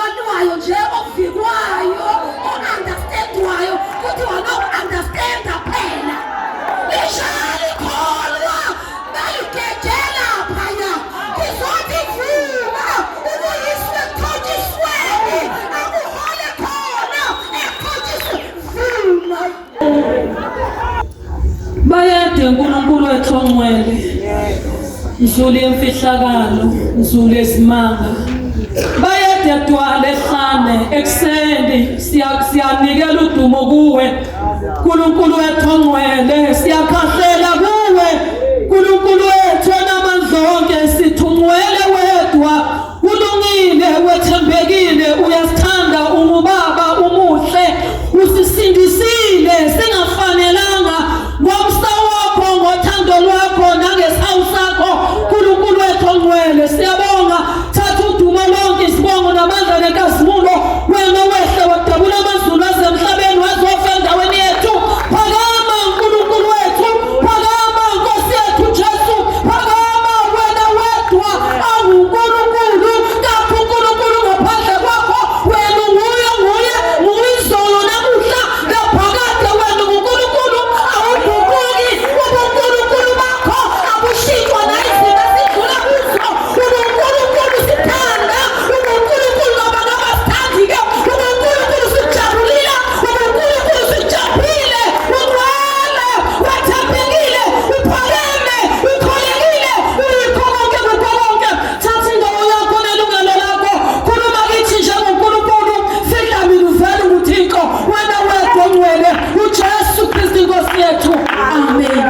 okholwayo nje ovikwayo o-understandwayo kuthiwa noku-understanda phela lishaya likholwa baligegela phaya ngizothi vuma ubuyiswe ekuthotshisweni akuhole khona ekuthotshiswe vuma. Bayede uNkulunkulu wethu ongcwele, Mzulu yemfihlakalo, Mzulu yesimanga. Bayede dwale ehlane ekuseni siyanikela udumo kuwe Nkulunkulu wethu ongcwele, siyakhahlela kuwe Nkulunkulu wethu onamandla onke, sithi ungcwele wedwa, ulungile, wethembekile, uyasithanda, ungubaba umuhle, usisindisile singafanelanga ngomsa wakho, ngothando lwakho nangesawu sakho Nkulunkulu wethu ongcwele, siyabonga. Thatha udumo lonke, isibongo namandla nenkazimulo, wena wehle wadabula amazulu asemhlabeni wazofa endaweni yethu. Phakama Nkulunkulu wethu, phakama Nkosi yethu Jesu, phakama wena wedwa anguNkulunkulu, kakho uNkulunkulu ngaphandle kwakho. Wena unguye, nguye, nguye izolo namuhla naphakade. Wena unguNkulunkulu, awuguquki. UbuNkulunkulu bakho abushintshwa nayizinto esidlula kuzo. UbuNkulunkulu sithanda, ubuNkulunkulu noma ngabe sithandi-ke, ubuNkulunkulu sijabulile, ubuNkulunkulu sijabulile. Ungcwele, wethembekile, uphakeme, ukholekile, uyikho konke kukho konke. Thatha indawo yakho nelungelo lakho, khuluma kithi njengoNkulunkulu. Fihla mina uvele unguThixo, wena wedwa ongcwele, uJesu Kristu iNkosi yethu. Amen.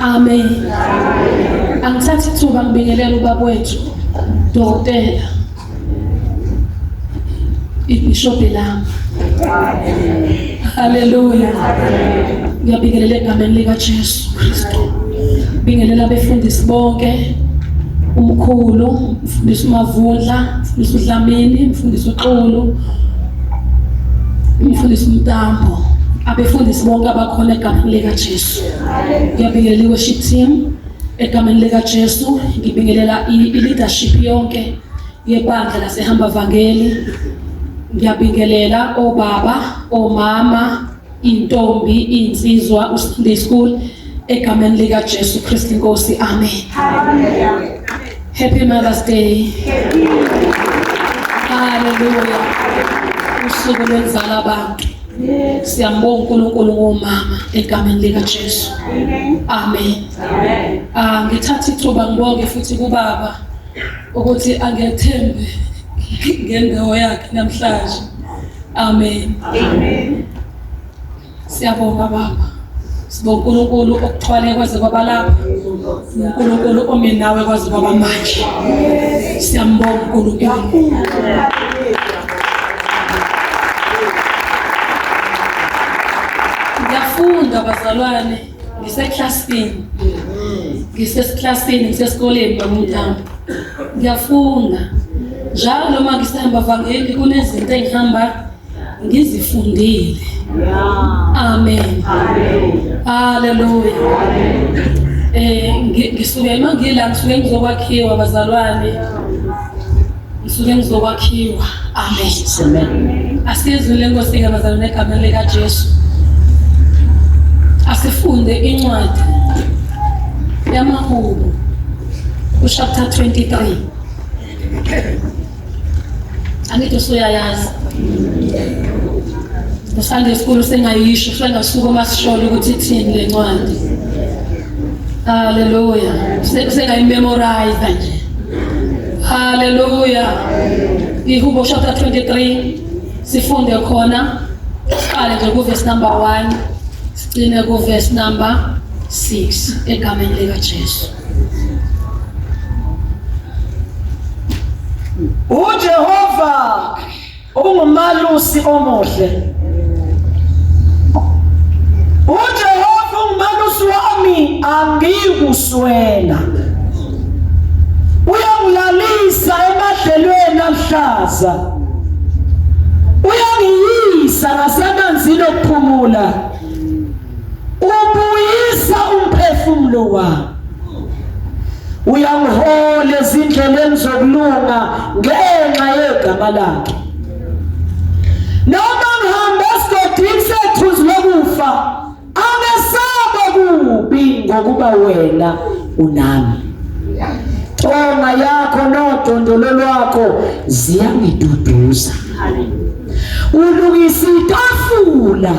Amen. Angithathi ithuba ngibingelele ubaba wethu, dokotela, ibhishobhi lami. Haleluya. Ngiyabingelela egameni likaJesu Kristu. Bingelela abefundisi bonke, umkhulu, umfundisi uMavundla, umfundisi uDlamini, umfundisi uXulu, umfundisi uMtambo, abefundisi bonke abakhona egameni likaJesu. Ngiyabingelela i-worship team egameni likaJesu, ngibingelela i-leadership yonke yebandla lasehamba vangeli. Ngiyabingelela obaba, omama, intombi, insizwa, uSunday school egameni likaJesu Kristu iNkosi. Amen. Happy Mother's Day. Hallelujah. Usuku lwenzala abantu. Siyambonga uNkulunkulu ngomama egameni likaJesu. Amen. Ah, ngithatha ithuba ngibonge futhi kubaba ukuthi angethembe ngendawo yakhe namhlanje. Amen. Amen. Siyabonga baba. Sibonga uNkulunkulu okuthwale kwaze kwaba lapha. uNkulunkulu omi nawe kwaze kwaba manje. Siyambonga uNkulunkulu. Ngiyafunda bazalwane, ngiseklasini. Ngisesiklasini, ngisesikoleni baba uMtambo. Ngiyafunda. Njalo uma ngisahamba vangeli kunezinto engihamba ngizifundile. Amen. Haleluya. Ngisuke mangila ngisuke ngizokwakhiwa bazalwane. Ngisuke ngizokwakhiwa. Amen. Amen. Asizwe lenkosi ke bazalwane egameni lika Jesu. Asifunde incwadi yamaHubo uchapter 23. Angithi usuyayazi. Usunday school usengayisho, usengasuka uma sisholo ukuthi ithini le ncwadi. Haleluya. Usengayimemorize nje. Haleluya. Ihubo chapter 23 sifunde khona siqale nje ku verse number 1 sigcine ku verse number 6 egameni lika Jesu. UJehova ungumalusi omuhle. UJehova ungumalusi wami, angiyikuswela. Uyangilalisa emadlelweni aluhlaza. Uyangiyisa ngasemanzini okuphumula. Ubuyisa umphefumulo wami. Uyangihola ezindleleni zokulunga ngenxa yegama lakhe. Noma ngihamba esigodini sethunzi lokufa, angesabe kubi ngokuba wena unami. Tonga yakho nodondolo lwakho ziyangiduduza. Ulungisa itafula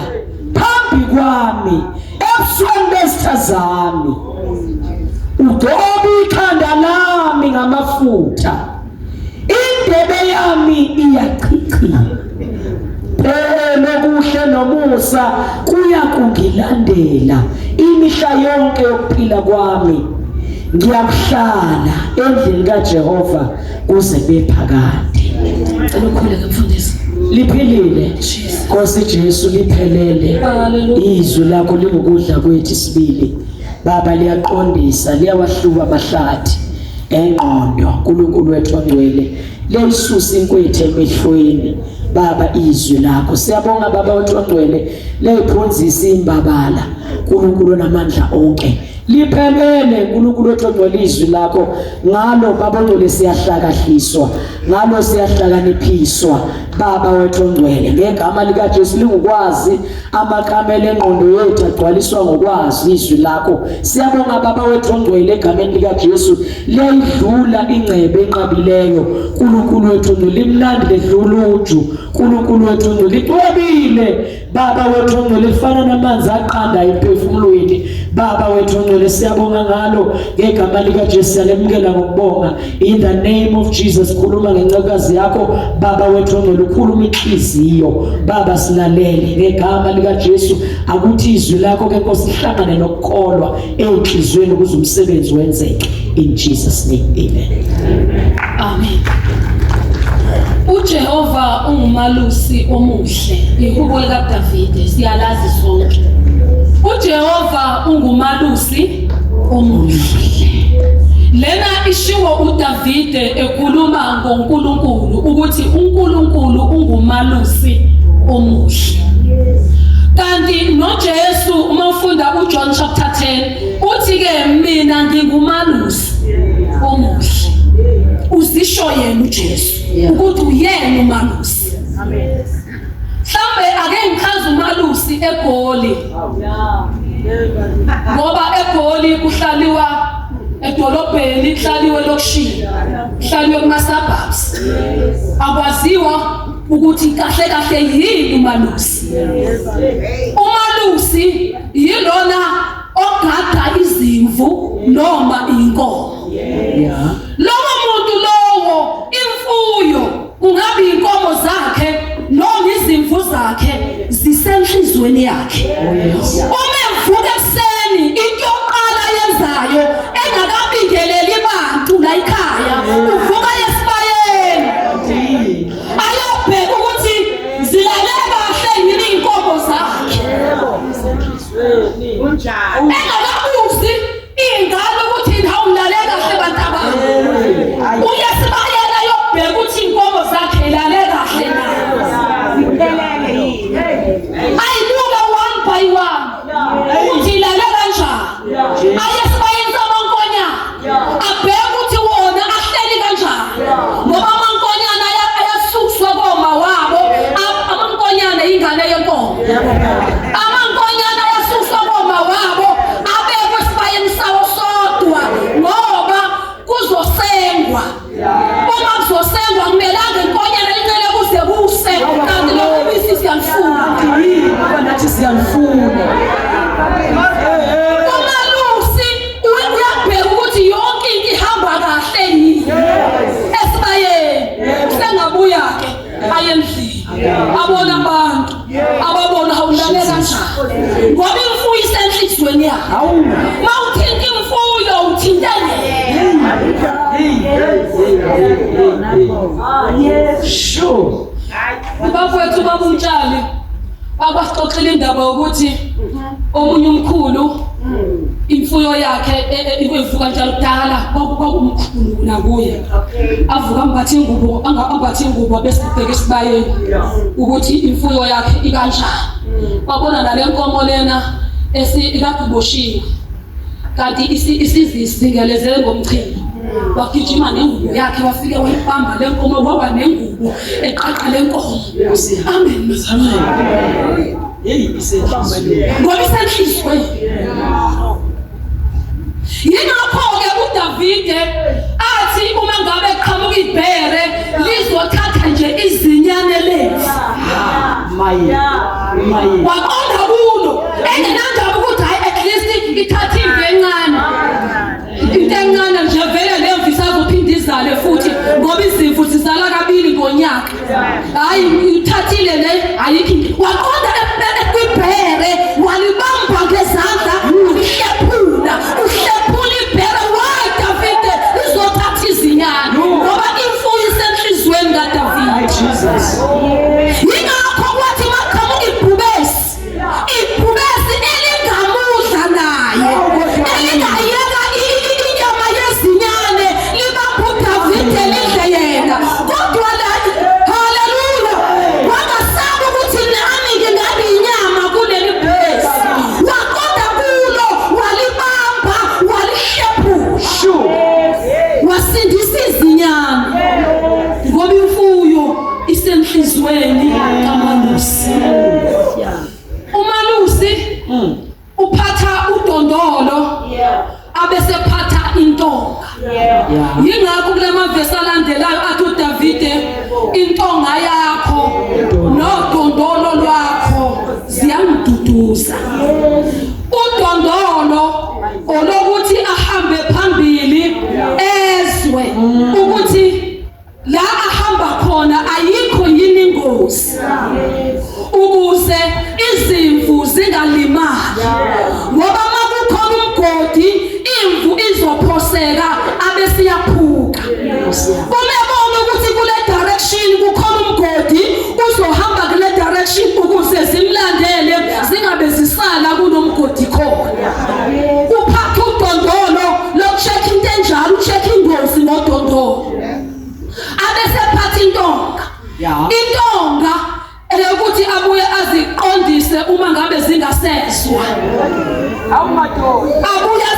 phambi kwami ebusweni bezitha zami. Ugcoba ikhanda lami ngamafutha, indebe yami iyachichima. Phela okuhle nomusa kuyakungilandela imihla yonke yokuphila kwami. Ngiyakuhlala endlini kaJehova kuze kube phakade. Cela ukhuleke mfundisi. Liphilile. Nkosi Jesu liphelele. Izwi lakho lingukudla kwethu sibili. Baba liyaqondisa, liyawahluba amahlathi engqondo. uNkulunkulu wethu ongcwele, liyisusa inkwethe emehlweni. Baba izwi lakho. Siyabonga Baba wethu ongcwele, liyayiphunzisa imbabala. uNkulunkulu onamandla onke. Liphelele uNkulunkulu wethu ongcwele izwi lakho ngalo baba ongcwele siyahlakahliswa ngalo siyahlakaniphiswa baba wethu ongcwele ngegama likaJesu lingukwazi amakamelo engqondo yethu agcwaliswa ngokwazi izwi lakho siyabonga baba wethu ongcwele egameni likaJesu liyayidlula ingcebe enqabileyo uNkulunkulu wethu ongcwele limnandi ledlula uju uNkulunkulu wethu ongcwele licwebile Baba wethu ongcwele lifana namanzi aqanda emphefumulweni. Baba wethu ongcwele siyabonga ngalo ngegama likaJesu siyalemukela ngokubonga. In the name of Jesus khuluma ngencekazi yakho Baba wethu ongcwele ukhuluma inhliziyo. Baba silalele ngegama likaJesu akuthi izwi lakho ke Nkosi lihlangane nokukholwa enhliziyweni ukuze umsebenzi wenzeke. In Jesus name amen. Amen. uJehova ungumalusi omuhle ihubo likaDavide siyalazi sonke uJehova ungumalusi omuhle lena ishiwo uDavide ekhuluma ngoNkulunkulu ukuthi uNkulunkulu ungumalusi omuhle kanti noJesu uma ufunda uJohn chapter 10 uthi ke mina ngingumalusi omuhle uzisho yena uJesu ukuthi uyena umalusi mhlawumbe ake ngichaze umalusi eGoli ngoba eGoli kuhlaliwa edolobheni kuhlaliwe elokishini kuhlaliwe kuma-suburbs akwaziwa ukuthi kahle kahle yini umalusi umalusi yilona ogada izimvu noma inkomo lowo muntu lowo imfuyo kungabe inkomo zakhe noma izimvu zakhe zisenhlizweni yakhe uma evuka ekuseni into yokuqala yenzayo engakabingeleli bantu la ekhaya uvuka esibayeni ayobheka ukuthi zilale kahle yini iy'nkomo zakhe Kunjani? Engakabuzi ingane ukuthi hawu ngilale kahle bantabami. Uyasibayela yokubheka ukuthi inkomo zakhe ilale kahle na. Ziphelele yini? Ayibuke one by one ukuthi ilale kanjani. Aye esibayeni samankonyana abheke ukuthi wona ahleli kanjani. Ngoba amankonyana ayasuswa koma wabo, amankonyana ingane yenkomo. Amankonyana ayasuswa koma wabo abekwe esibayeni sawo sodwa ngoba kuzosengwa. Uma kuzosengwa kumelanga inkonyana lincele kuze kuse kanti lokhu ubisi siyalifuna. Ngoba nathi siyalifuna. Umalusi uyabheka ukuthi yonke into ihamba kahle yini esibayeni. Usengabuya-ke aye endlini abona abantu ababona awulale kanjani ngoba imfuyo isenhliziyweni yakhe. Uma uthinta imfuyo uthinta yena. Sure. Ubafowethu ubaba uMtshali abasixoxela indaba yokuthi omunye umkhulu imfuyo yakhe ivuka njalo kudala kwakumkhulu nakuye avuka ambathe ingubo ambathe ingubo bese ebheka esibayeni ukuthi imfuyo yakhe ikanjani wabona nale nkomo lena esikade iboshiwe. Kanti isizingelezele ngomchilo. Wagijima nengubo yakhe wafike wayibamba le nkomo waba nengubo eqaqa le nkomo. Amen bazalwane. Hey isenhliziyweni. Ngoba isenhliziyweni. Yingakho-ke uDavide athi uma ngabe qhamuka ibhere lizothatha nje izinyane lezi. Maye. Maye. Waqonda kulo engenandaba ukuthi hayi at least ithathe into encane. Into encane nje vele leyo mvu isazophinda izale futhi ngoba izimvu zizala kabili ngonyaka. Hayi uthathile le ayikho into. Waqonda kwibhere walibamba ngezandla uhlephula uhlephula ibhere why Davide uzothatha izinyane ngoba imfuyo isenhliziyweni kaDavide. Jesus. Yingakho kwathi maqhamuka ibhubesi ibhubesi elingamudla naye elingayeka inyama yezinyane libamba uDavide lidle yena kodwa la haleluya wangasaba ukuthi nami ngingabe inyama kuleli bhubesi waqonda kulo walibamba walihlephula wasindisa izinyane ngoba imfuyo isenhlizweni kamalusi. Umalusi uphatha udondolo abesephatha intonga. Yingakho kule mavesi alandelayo athi uDavide intonga yakho nodondolo lwakho ziyangiduduza. Udondolo olokuthi ahambe phambili ezwe ukuthi la ahamba khona ayikho yini ingozi ukuze izimvu zingalimali ngoba makukhona umgodi imvu izophoseka abesiyaphuka. Uma ebona ukuthi kule direction kukhona umgodi uzohamba kule direction ukuze zimlandele zingabe zisala kunomgodi khona. Uphatha udondolo lokucheck into enjalo, ucheck ingozi ngodondolo. Abesephatha intonga. Intonga eyokuthi abuye aziqondise uma ngabe zingasezwa. Abuye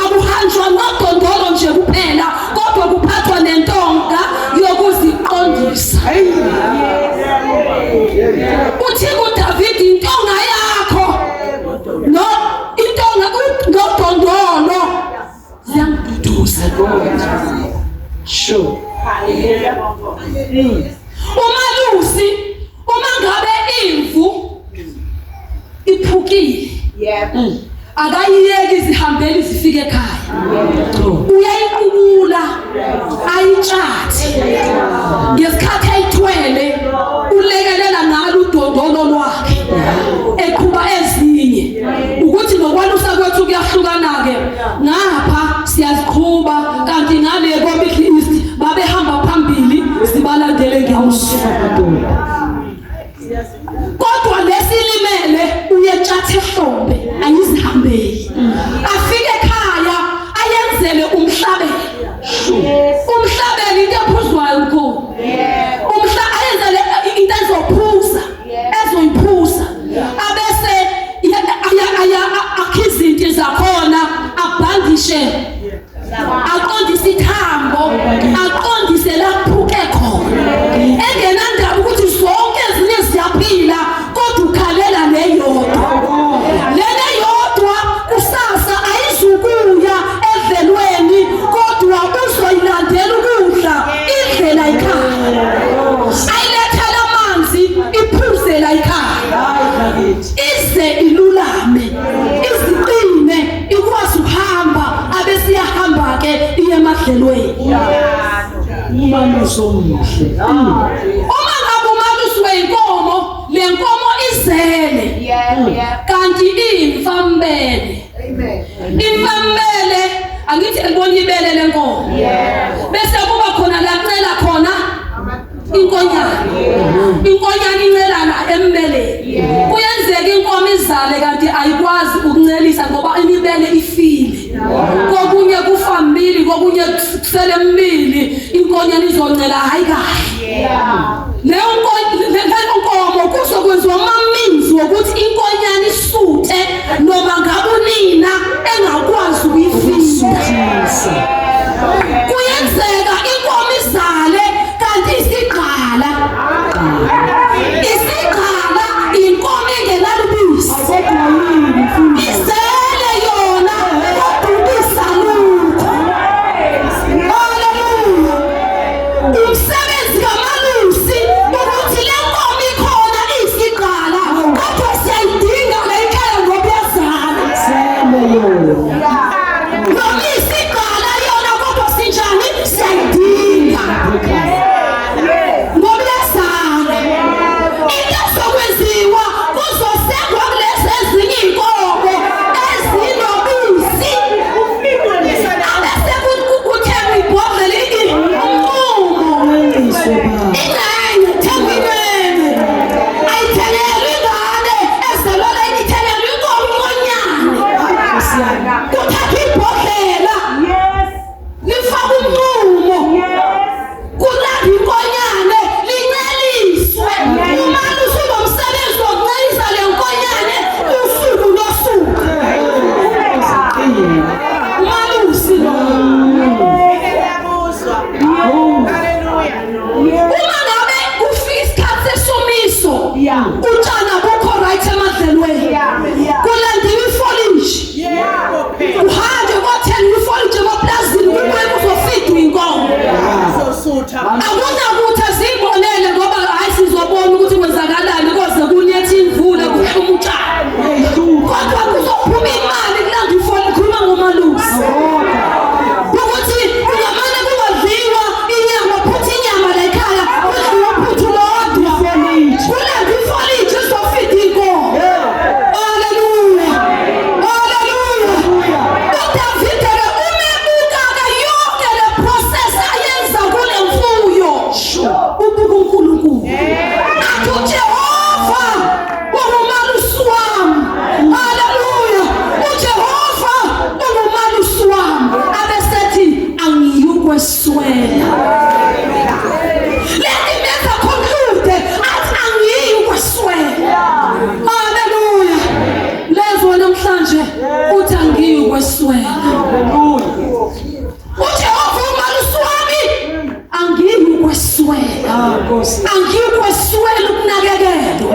akuhanjwa ngodondolo nje kuphela kodwa kuphathwa nentonga yokuziqondisa. Uthi kuDavid intonga yakho no intonga nodondolo ziyangiduduza. Sure. Umalusi uma ngabe imvu iphukile akayiyeki izihambeli zifike ekhaya. Uyayiqubula ayitshathe ngesikhathi ayithwele ulekelela ngalo udondolo lwakhe eqhuba ezinye. Ukuthi nokwalusa kwethu kuyahlukana-ke, ngapha siyaziqhuba kanti ngale kwa-Middle East babehamba phambili zibalandele ngemuva. Kodwa lesilimele uyetshatha ehlombe ayizihambeli. Afike ekhaya ayenzele umhlabelo. Umhlabelo into ephuzwayo mkhulu. Umhla ayenzele into ezophuza, ezoyiphuza. Abese akhe izinti zakhona abhandishe aqondise ithambo aqondise la kuphuke khona engenandaba ukuthi zonke ezinye ziyaphila kodwa ukhalela leyodwa lena yodwa kusasa ayizukuya edlelweni kodwa uzoyilandela ukudla indlela ikhaya ayilethela amanzi iphuze la ikhaya ize ilulame iziqine ikwazi ukuhamba abesiyahamba ke iye emadlelweni. Umalusi omuhle. Uma ngabe umalusi wenkomo le nkomo izele kanti iyimfambele. Imfambele angithi elibona ibele lenkomo bese kuba khona lacela khona inkonyane. Inkonyane incelana embeleni. Kuyenzeka inkomo izale kanti ayikwazi ukuncelisa ngoba imibele ifile. Kokunye kufa mbili, kokunye kusele mbili, inkonyane izoncela hayi kahle. Leyo nkomo kuzokwenziwa amaminzi wokuthi inkonyane isuthe noma ngabe unina Angiyukweswela ukunakekelwa.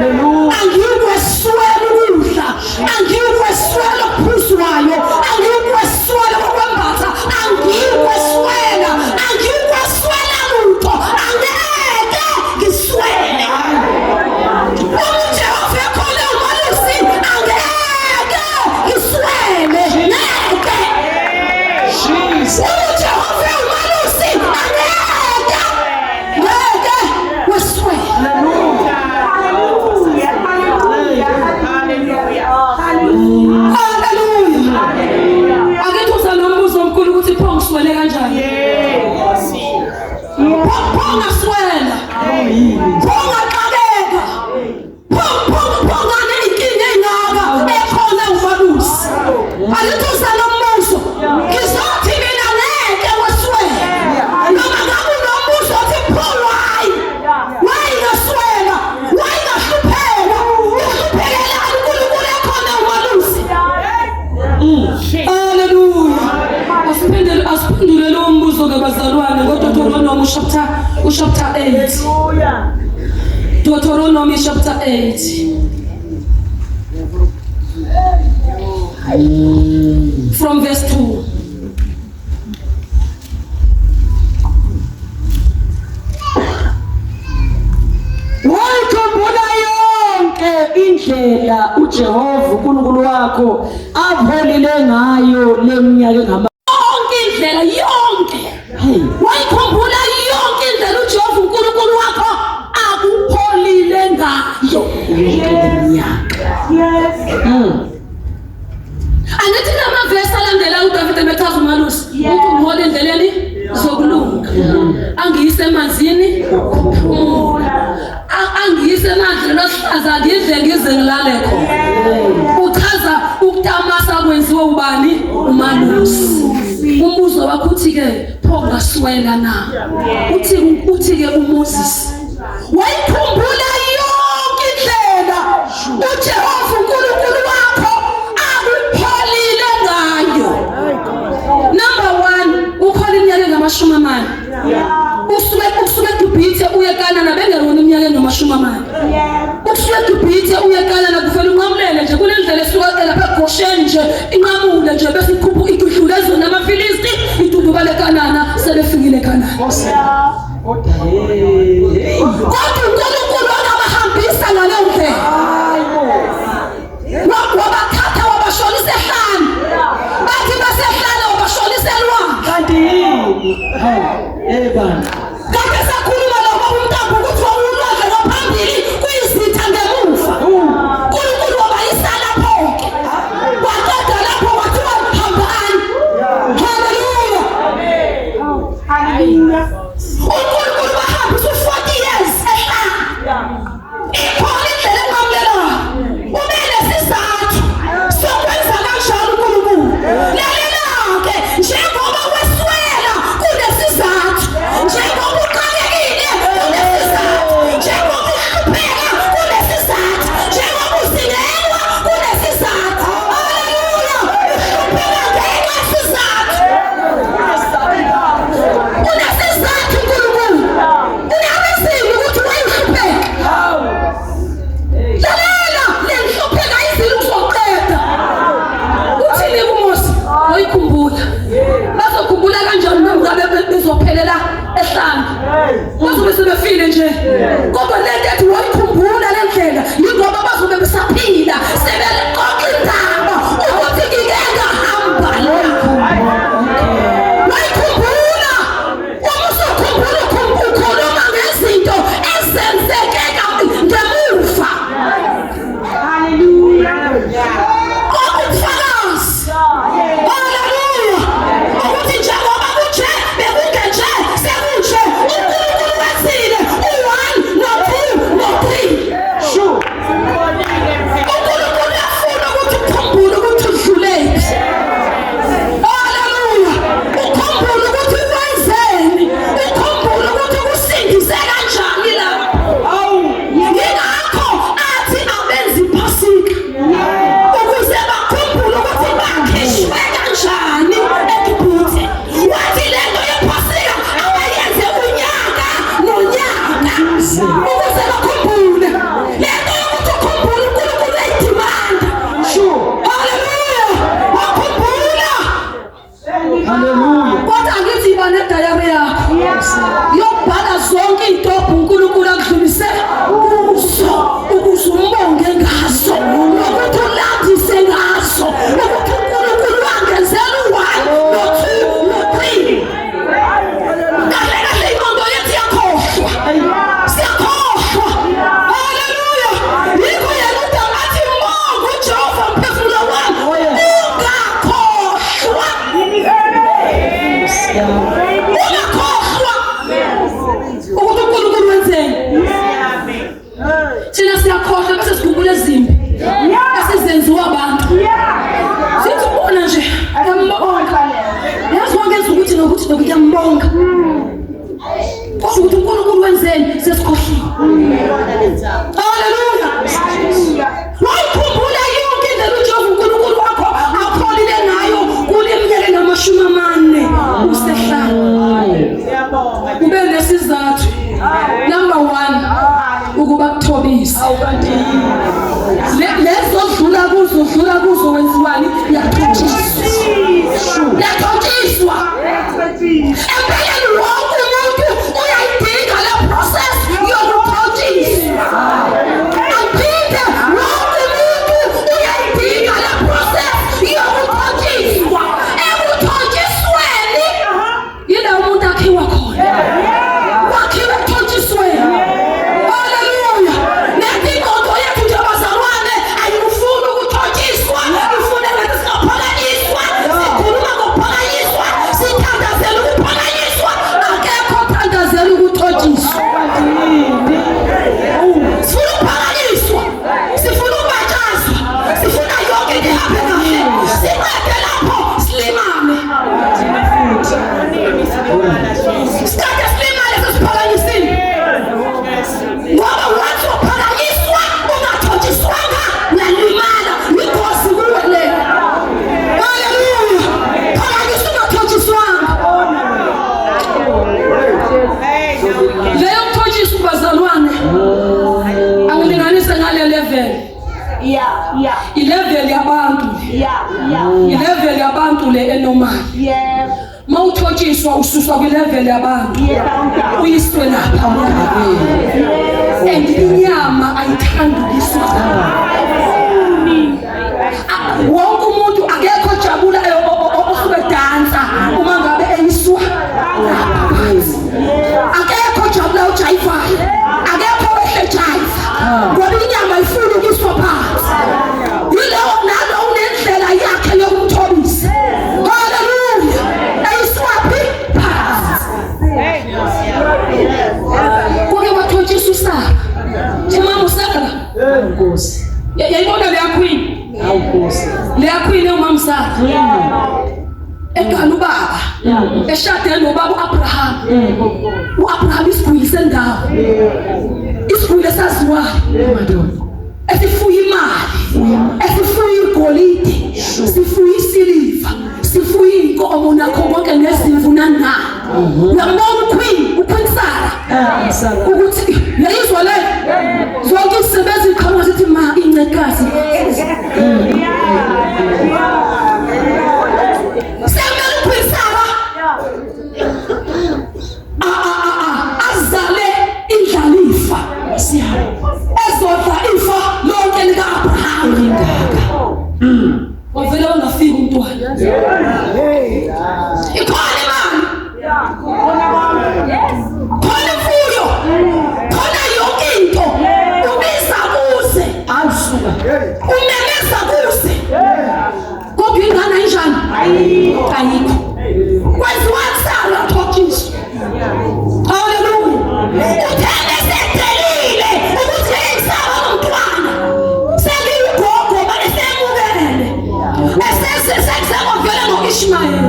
Angiyukweswela ukudla. Angiyukweswela okuphuzwayo. Angiyukweswela okwembatha. Angiyukweswela. Angiyukweswela lutho. Angeke ngiswele. Uma uJehova ekhona umalusi, angeke ngiswele. Ngeke. Jesus. Uma uJehova ewumalusi, angeke. Ngeke weswele. Hallelujah. Hallelujah. Hallelujah. Hallelujah. Haleluya. Ake thusa nombuzo omkhulu ukuthi pho ngiswele kanjani? Pho pho ngaswela. Pho ngaxakeka. Pho pho pho nganenkinga engaka ekhona umalusi. Ake thusa nombuzo. Ngizothi mina ngeke weswela. Noma ngabe unombuzo othi pho why? Why ngaswela? Why ngahlupheka? Uhluphekelani uNkulunkulu ekhona umalusi? Haleluya. Asiphendule asiphendule lo mbuzo ke bazalwane ngoDeuteronomy chapter uchapter 8. Deuteronomy chapter 8. From verse 2. Wayikhumbula yonke indlela uJehova uNkulunkulu wakho aholile ngayo leminyaka engama Yonke indlela yonke. Hey, Wayikhumbula yonke indlela uJehova uNkulunkulu wakho akuholile ngayo. yonke leminyaka. Yes. Angithi lamavesi alandela uDavide bechaza umalusi uthi ungihola endleleni zokulunga angiyise emanzini okuphumula angiyise emandleni aluhlaza ngidle ngize ngilale khona. Uchaza ukutamasa kwenziwe ubani? Umalusi. Umbuzo wakho uthi-ke pho ngaswela na? Uthi uthi-ke uMoses wayikhumbula yonke indlela uJehova uNkulunkulu wakho akupholile ngayo. Number 1, ukhola iminyaka engamashumi amane. Usuke usuke eGibhithe uye eKanana bengewona iminyaka engamashumi amane. Usuke eGibhithe uye eKanana kuvela unqamulele nje kule ndlela esuka lapha eGosheni nje inqamule nje bese ikhuphu idudlule ezweni lamaFilisti idudubale eKanana sebefikile eKanana. Kodwa hey, hey. Kodwa uNkulunkulu wakabahambisa ngaleyo ndlela. Wabathatha wabashonisa ehlane. Bathi basehlane wabashonisa elwandle. Kanti yini? Hawu, eh baba. Kade sakhuluma lo umntambo ukuthi wawulwandle ngaphambili kuyizitha ngemuva. uNkulunkulu wabayisa lapho-ke. Waqeda lapho wathiwa hambani. Haleluya. Hallelujah. uNkulunkulu wahambisa u-40 years ehlane. Ngiyambonga. Kodwa ukuthi uNkulunkulu wenzeni sesikhohliwe. Haleluya. Wayikhumbula yonke indlela uJehova uNkulunkulu wakho akholile ngayo kuleminyaka nama-40 usehlala. Ube nesizathu. Number 1 ukuba kuthobisa. Lezo dlula kuzo dlula kuzo wenziwani uyathotshiswa. Uyathotshiswa. Empeleni wonke umuntu uyayidinga le process yokuthotshiswa. Aphinde wonke umuntu uyayidinga le process yokuthotshiswa. Ekuthotshisweni yila umuntu akhiwa khona. Wakhiwe ekuthotshisweni. Haleluya. Nengqondo yethu nje bazalwane ayikufuni ukuthotshiswa, ifuna ngathi singaphakanyiswa. Sikhuluma ngokuphakanyiswa, sithandazela ukuphakanyiswa, akekho othandazela ukuthotshiswa. Sifuna ukuphakanyiswa, sifuna ukubatshazwa, sifuna yonke into ihambe kahle. Siqede lapho silimale. Siqede silimale sesiphakanyisile. Ngoba once uphakanyiswa ungathotshiswanga uyalimala, ingozi kuwe le. Haleluya. Phakanyiswa ungathotshiswanga. Leyo kuthotshiswa bazalwane angilinganise ngale level. I-level yabantu le. I-level yabantu le enormal. Mawuthotshiswa ususwa kwi-level yabantu uyiswe lapha. And inyama ayithandi ukuyiswa. Wonke umuntu akekho ojabula osuke dansa uma ngabe eyiswa lapha phansi. Akekho ojabula ujayivayo, akekho wehle jayiva, ngoba inyama ifuna ukuyiswa phansi. Yilowo nalo unendlela yakhe yokumthobisa. Haleluya. Eyiswaphi phansi. Kuke kwathotshiswa uSara. Umama uSara. Nkosi. Yayibona leya queen. Hawu Nkosi. Leya queen ewumama uSara. Egana ubaba. Eshade nobaba uAbraham. uAbraham isigwili sendawo. Isigwili esaziwayo. Madoda. Esifuya imali. Esifuya igolide. Sifuya isiliva. Sifuya inkomo nakho konke nezimvu nana. Uyambona uQueen, uQueen Sarah. Sara. Ukuthi yayizwa le zonke izisebenzi ziqhamuka zithi ma incekazi. Siyamela uQueen Sarah azale indlalifa ezodla ifa lonke lika-Abraham. Wavele wangafika umntwana. Ikhona imali, khona imfuyo, khona yonke into. Ubiza kuze, Awusuka. umemeza kuze, kodwa ingane ayinjani? Ayikho. Kwenziwa kusala thotshiswa. Haleluya. Uthembe sedelile ukuthi ngisaba nomntwana. Sengiwugogo manje semukele. Esesesekovela ngo-Ishmayeli.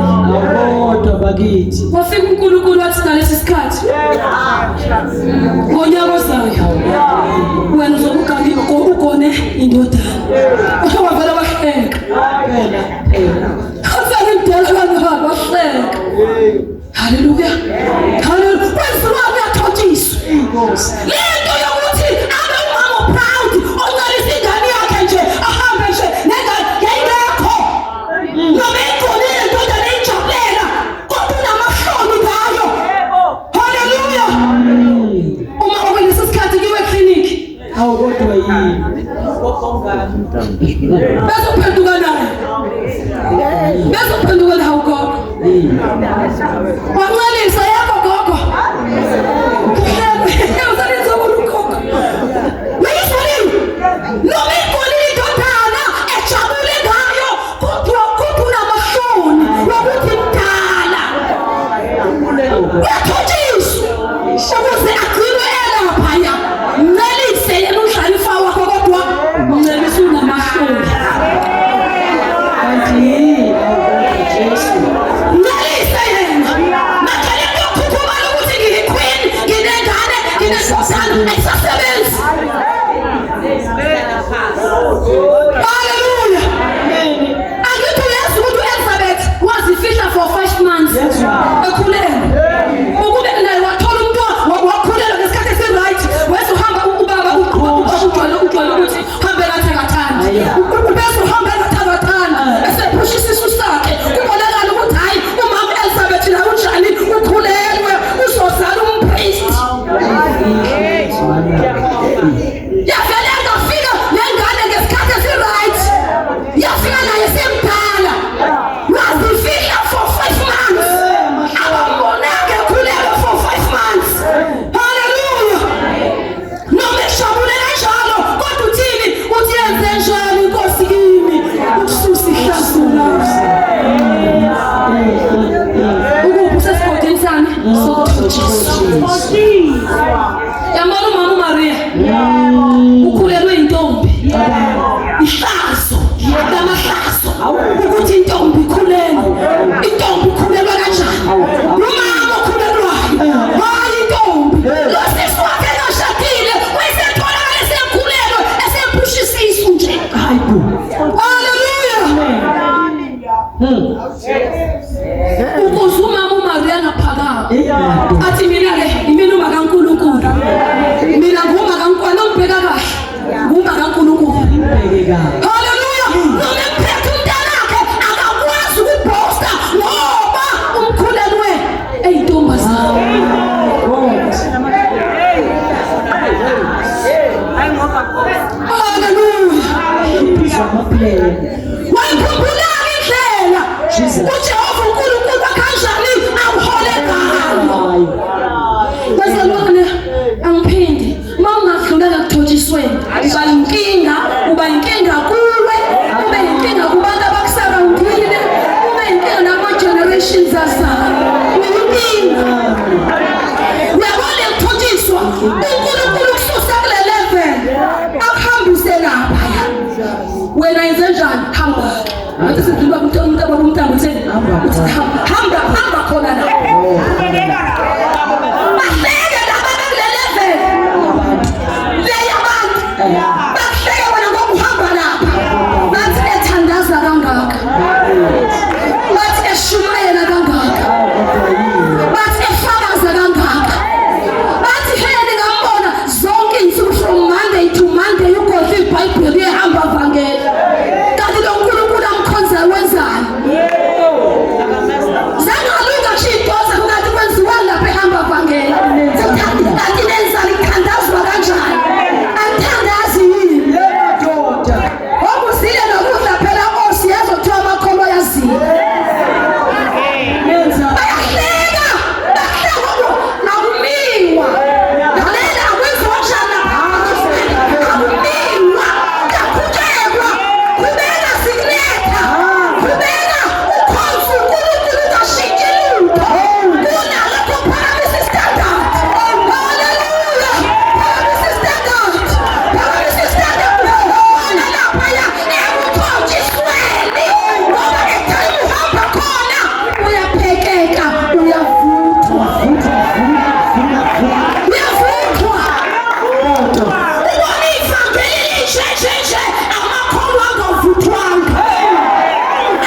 Kodwa bakithi. Wafika uNkulunkulu wathi ngalesi sikhathi ngonyaka ozayo wena uzobe ugone indodana. Wavele wahleka. Phela phela. Afike imdala kangaka wahleka. Haleluya. Haleluya. Kwenziwa kuyathotshiswa. Inkosi. Lento yokuthi abe umama proud oncelisa ingane yakhe nje ahambe nje nengane yayingekho. Noma igonile indodana ijabulela kodwa unamahloni ngayo. Haleluya. Uma okulesi sikhathi kuyiwe clinic Hawu kodwa yini? bezophenduka naye. Bezophenduka naye ugogo. Wancelisa yakho gogo. Usalizobona ugogo. Uyizwile? Noma igonile indodana ejabule ngayo kodwa unamahloni wokuthi mdala. Uyathotshiswa ukuze agcinwe elaphaya. Mncelise yena umdlalifa wakho kodwa mncelise unamahloni. Kanti yini? Hawu kodwa Jesu. Mncelise yena. Sokuthotshiswa. Yambona umama uMaria ukhulelwe intombi. Ihlazo lamahlazo ukuthi intombi ikhulelwe. Intombi ikhulelwe kanjani? Umama okhulelwayo. Hayi intombi. Lo sisi wakhe kashadile wayesetholakala esekhulelwe esephusha isisu nje. Hayi bo. Hallelujah. Ukuze umama uMaria angaphakama. Athi mina ke imina uma kaNkulunkulu. Mina nguma kaNkulunkulu ongibheka kahle. Nguma kaNkulunkulu. Ibheke kahle. Hallelujah. Noma emphethe umntanakhe akakwazi ukubhosta ngoba umkhulelwe eyintombazane. God. Hallelujah. Ibizwa amaplane. Wayikhumbula indlela Jesus. uJehova uNkulunkulu kanjani awuhole ngayo. Hayi. Bazalwane angiphindi uma ungadlulela ekuthotshisweni uba yinkinga, uba yinkinga kuwe, ube yinkinga kubantu abakusarawundile, ube yinkinga nakuma-generations azayo. Uyinkinga. Uyabona ekuthotshiswa uNkulunkulu kususa kule level akuhambise laphaya. Wena yenze njani? Hamba. Ngathi sidlula umuntu umuntu umntana utheni? Uthi hamba, hamba, hamba khona la. Bahleke laba bakule level. Le yabantu. Bahleke wena ngoba uhamba lapha. Bathi ethandaza kangaka. Bathi eshumayela kangaka. Bathi efakaza kangaka. Bathi hey ningambona zonke insuku from Monday to Monday ugodla iBhayibheli ehamba vangela. Kanti lo uNkulunkulu amkhonza wenzani? Zangalunga nje intoza kanti kwenziwani lapha ehamba vangela. Kanti nenzani kuthandazwa kanjani? Angithandazi yini? Madoda. Okuzile nokudla phela osiyezwa kuthiwa amakholwa ayazila. Nenza. Bayahleka, bahleka ngoba akumiwa. Lalela akwenziwa njani lapha? Akumiwa, kuyaqhutshekwa. Qhubeka sikuletha. Qhubeka ukhonze uNkulunkulu ungashintshi lutho. Kunalokho phakamisa istandard. Hallelujah. Phakamisa istandard. Phakamisa istandard. Khona laphaya ekuthotshisweni. Ngoba ekutheni uhamba khona uyaphekeka, uyavuthwa. Uyavuthwa. Ubona ivangeli linje nje nje amakholwa angavuthwanga.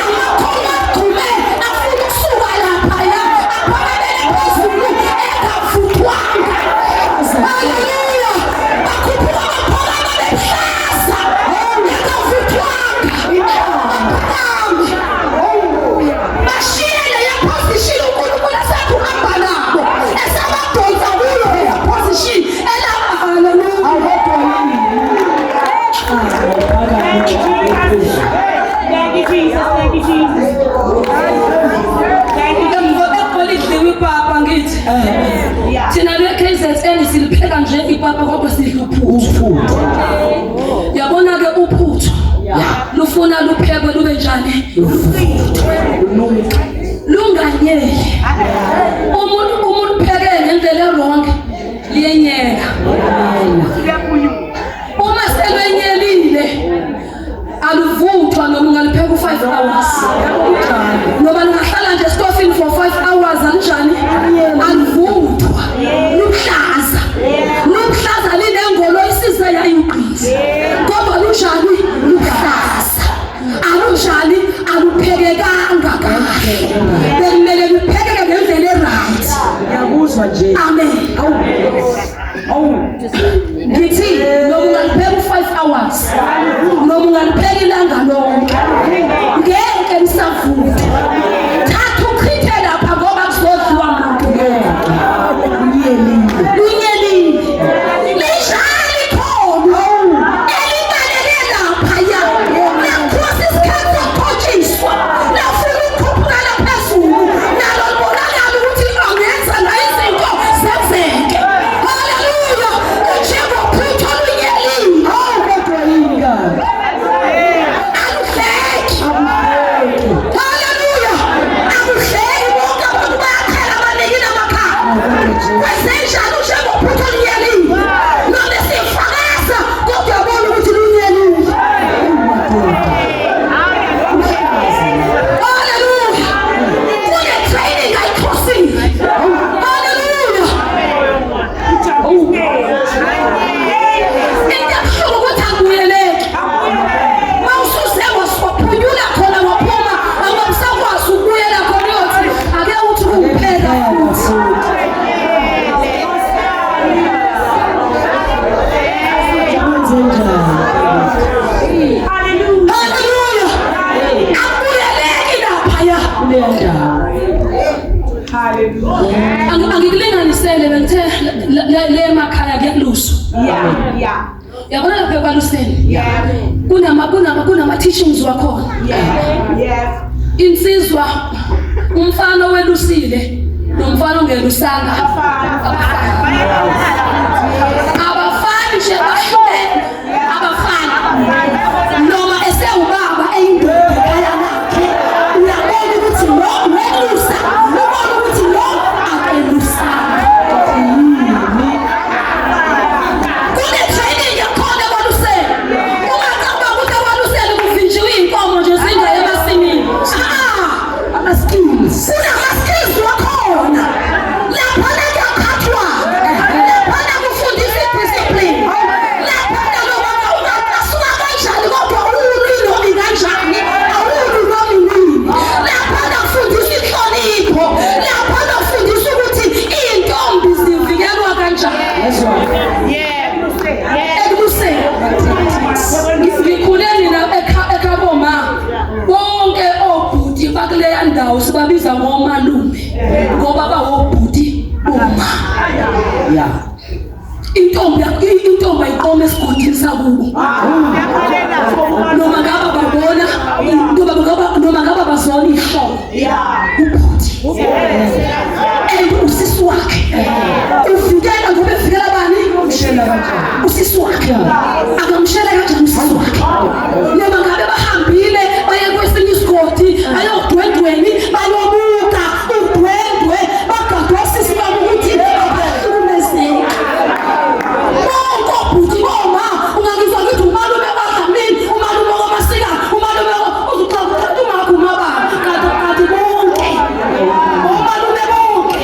Amakholwa agqume afuna ukusuka laphaya aphakamele phezulu engavuthwanga. Hallelujah. Bakhuphuka baphakama behlaza engavuthwanga. Baphakama. Bashiye leya position uNkulunkulu esathi uhamba nabo. Esabadonsa kuyo leya position. Elapha hallelujah. Thank you, Jesus. Thank you, Jesus. Thank you, Jesus. Egoli idliwe ipapa ngithi. Thina le KZN silipheka nje ipapa kodwa sidla uphuthu. Uphuthu. Yabona ke uphuthu. Lufuna luphekwe lube njani? Lunuka. Lunganyeli. Umuntu upheke ngendlela wrong liyenyela. Uma selwenyelile aluvuthwa noma ungalipheka u5 hours. Noma lungahlala nje esitofini for 5 hours alinjani? Aluvuthwa. Luhlaza. Luhlaza linengolo isize yayigqiza. Kodwa lunjani? Luhlaza. Alunjani? Aluphekekanga kahle. Bekumele luphekeke ngendlela eright. Ngiyakuzwa nje. Amen. Awu. Awu. Ngithi noma ungalipheka u5 hours noma ungalipheka ilanga lonke ngeke lisavuthwa. Thatha uchithe lapha ngoba kuzodliwa muntu ngeke. Unyelile. Lunyelile. Linjani ikholwa elibaleke laphaya lakhosa isikhathi sokuthotshiswa lafuna ukukhuphukela phezulu nalo libonakala ukuthi angenza la izinto zenzeke. Hallelujah. Yabona lapha ekwaluseni. Kunama kunama kunama teachings wakhona. Insizwa umfana owelusile nomfana ongelusanga. Abafani nje bahlukene. Abafani. Noma esewubaba eyindoda ekhaya lakhe uyabona ukuthi lo welusa, ubona ukuthi lo akelusanga. Kune-training yakhona ekwaluseni. Ungacabanga ukuthi ekwaluseni kuvinjiwe iy'nkomo nje zingaye emasimini. Ah! Ama-skills. Kunama-skills wakhona. Laphana kuyaqhathwa. Laphana kufundisa i-discipline. Laphana nobaba ungasuka kanjani kodwa ulwi nomi kanjani, awulwi nomi nini. Laphana kufundisa inhlonipho. Laphana kufundisa ukuthi iy'ntombi zivikelwa kanjani. Yezwa. Ekuseni. Ngikhule mina ekhaboma. Bonke obhuti bakuleya ndawo sibabiza ngomalume ngoba bawobhuti boma. Yeah. Intombi intombi ayiqome esigodini sakubo. Noma ngaba babona noma ngaba noma ngaba bazona ihlobo. Ubhuti. And usisi wakhe. Uvikela ngoba evikela bani? Umshela kanjani? Usisi wakhe. Akamshela kanjani usisi wakhe? Noma ngabe bahambile baye kwesinye isigodi bayodwendweni bayobuka udwendwe bagadwa osisi babo ukuthi abahlukumezeki. Bonke obhuti boma ungangizwa ngithi umalume kwaDlamini, umalume kwaMasika, umalume uzuxoxa kanti umakho umababa kanti kanti bonke omalume bonke.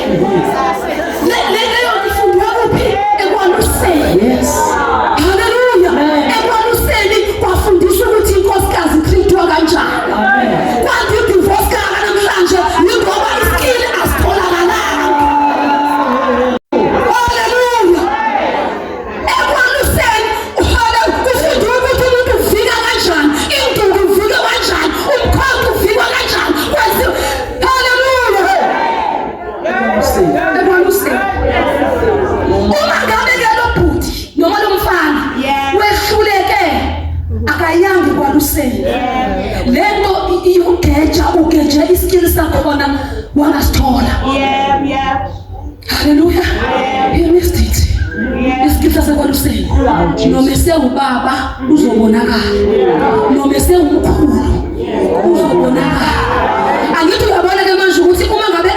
Leyo ifundwe kuphi? Ekwaluseni. Yes. Haleluya. Ekwaluseni kwafundiswa ukuthi inkosikazi i-treatwa kanjani. Kwathi i-divorce kaka namhlanje yingoba i-skill asitholakalanga. Haleluya. Ekwaluseni uhale kufundwe ukuthi umuntu uvika kanjani, induku ivika kanjani, umkhonto uvikwa kanjani. Kwenziwa. Haleluya. Ekwaluseni. Uma ngabe ke lo bhuti noma lo mfana wehluleke akayanga ekwaluseni. Lento iyogeja ugeje i-skill sakhona wangasithola. Haleluya. He missed it. I-skill sasekwaluseni. Noma esewubaba uzobonakala. Noma esewumkhulu uzobonakala. Angithi uyabona ke manje ukuthi uma ngabe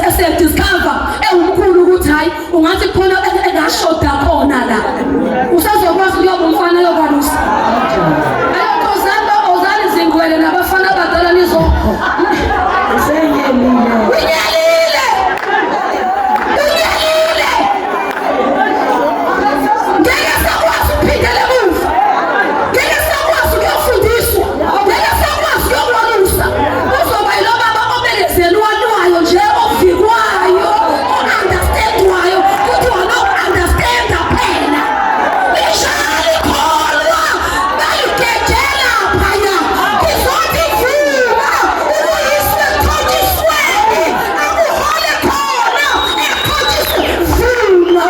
ese-discover ewumkhulu ukuthi hayi ungathi khona engashoda khona la. Usazokwazi ukuyoba umfana yokwalusa. Ayokhozani ozani izingwele nabafana abadala nizo. Usenyelile. Unyelile! Unyelile! Ngeke sakwazi ukuphindela emuva. Ngeke sakwazi ukuyofundiswa. Ngeke sakwazi ukuyokwalusa. Uzoba yilo baba obekezelwanwayo nje ovikwayo, o-understandwayo, kuthiwa no-understanda phela. Lishaya likholwa, baligejela phaya. Izothi vuma ukuyiswa ekuthotshisweni, akuhole khona ekuthotshisweni. Vuma.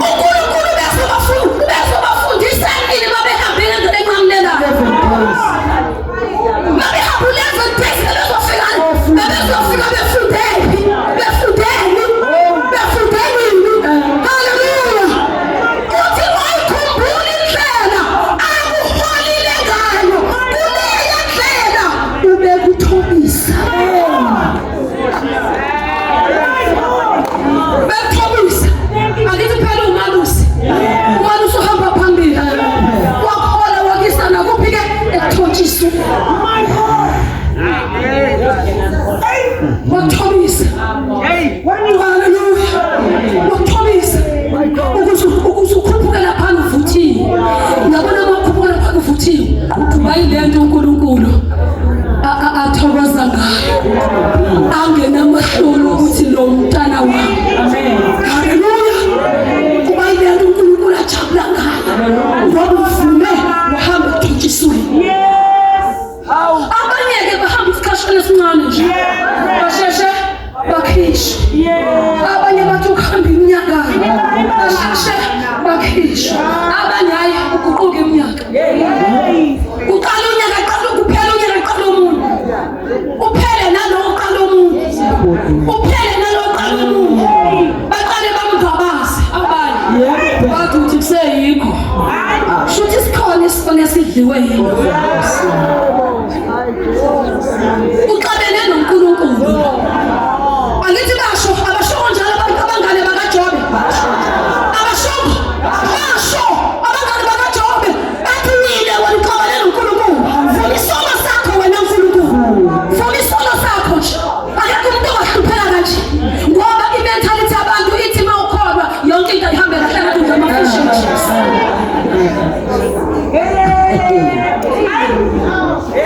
uNkulunkulu bezobafundisa ini babehambile endlela enqamulelayo. 11 days. Babehamba 11 days bebezofika bebezofika befundephi befundeni befundeni. Haleluya. Uthi wayikhumbula indlela akuholile ngayo kuleya ndlela ubekuthobisa. Bekuthobisa. Angithi phela umalusi. Umalusi uhamba phambili. Wakhola wakisa nakuphi ke ekuthotshisweni. Wakuthobisa. Haleluya. Wakuthobisa. Ukuze ukhuphuke laphana uvuthiwe. Uyabona uma ukhuphuka laphana uvuthiwe, uba yile nto uNkulunkulu athokoza ngayo. Angenamahloni ukuthi lo mntana wami. Haleluya. Kuba yile nto uNkulunkulu ajabula ngayo. Ngoba uvume wahamba ekuthotshisweni. Abanye-ke bahamba isikhashana esincane nje. Basheshe bakhishwe. Idliwe yini? Uxabene noNkulunkulu. Angithi basho abasho njalo abantu abangane bakaJobe. Abasho basho abangane bakaJobe bathi wile wena uxabane noNkulunkulu. Vuma isono sakho wena Nkulunkulu. Vuma isono sakho nje. Akekho umuntu ongahlupheka kanje. Ngoba i-mentality yabantu ithi uma ukholwa yonke into ayihambe kahle ngathi udla amafishi nje.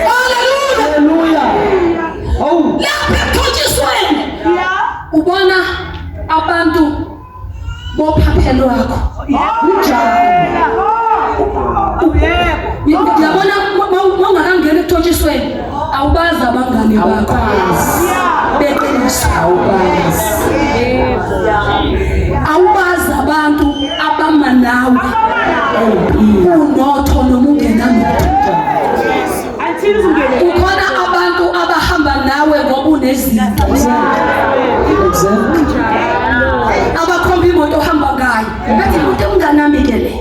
Hallelujah. Oh. Lapha ekuthotshisweni ubona abantu bophaphe lwakho. Uyabona mawungakangeni ekuthotshisweni awubazi abangani bakho. Beqiniso. Awubazi. Awubazi abantu abama nawe. Unotho noma ungenalutho. Kukhona abantu abahamba nawe ngoba unezinto. Exactly. Abakhomba imoto ohamba ngayo. Bathi imoto umnganami ke le.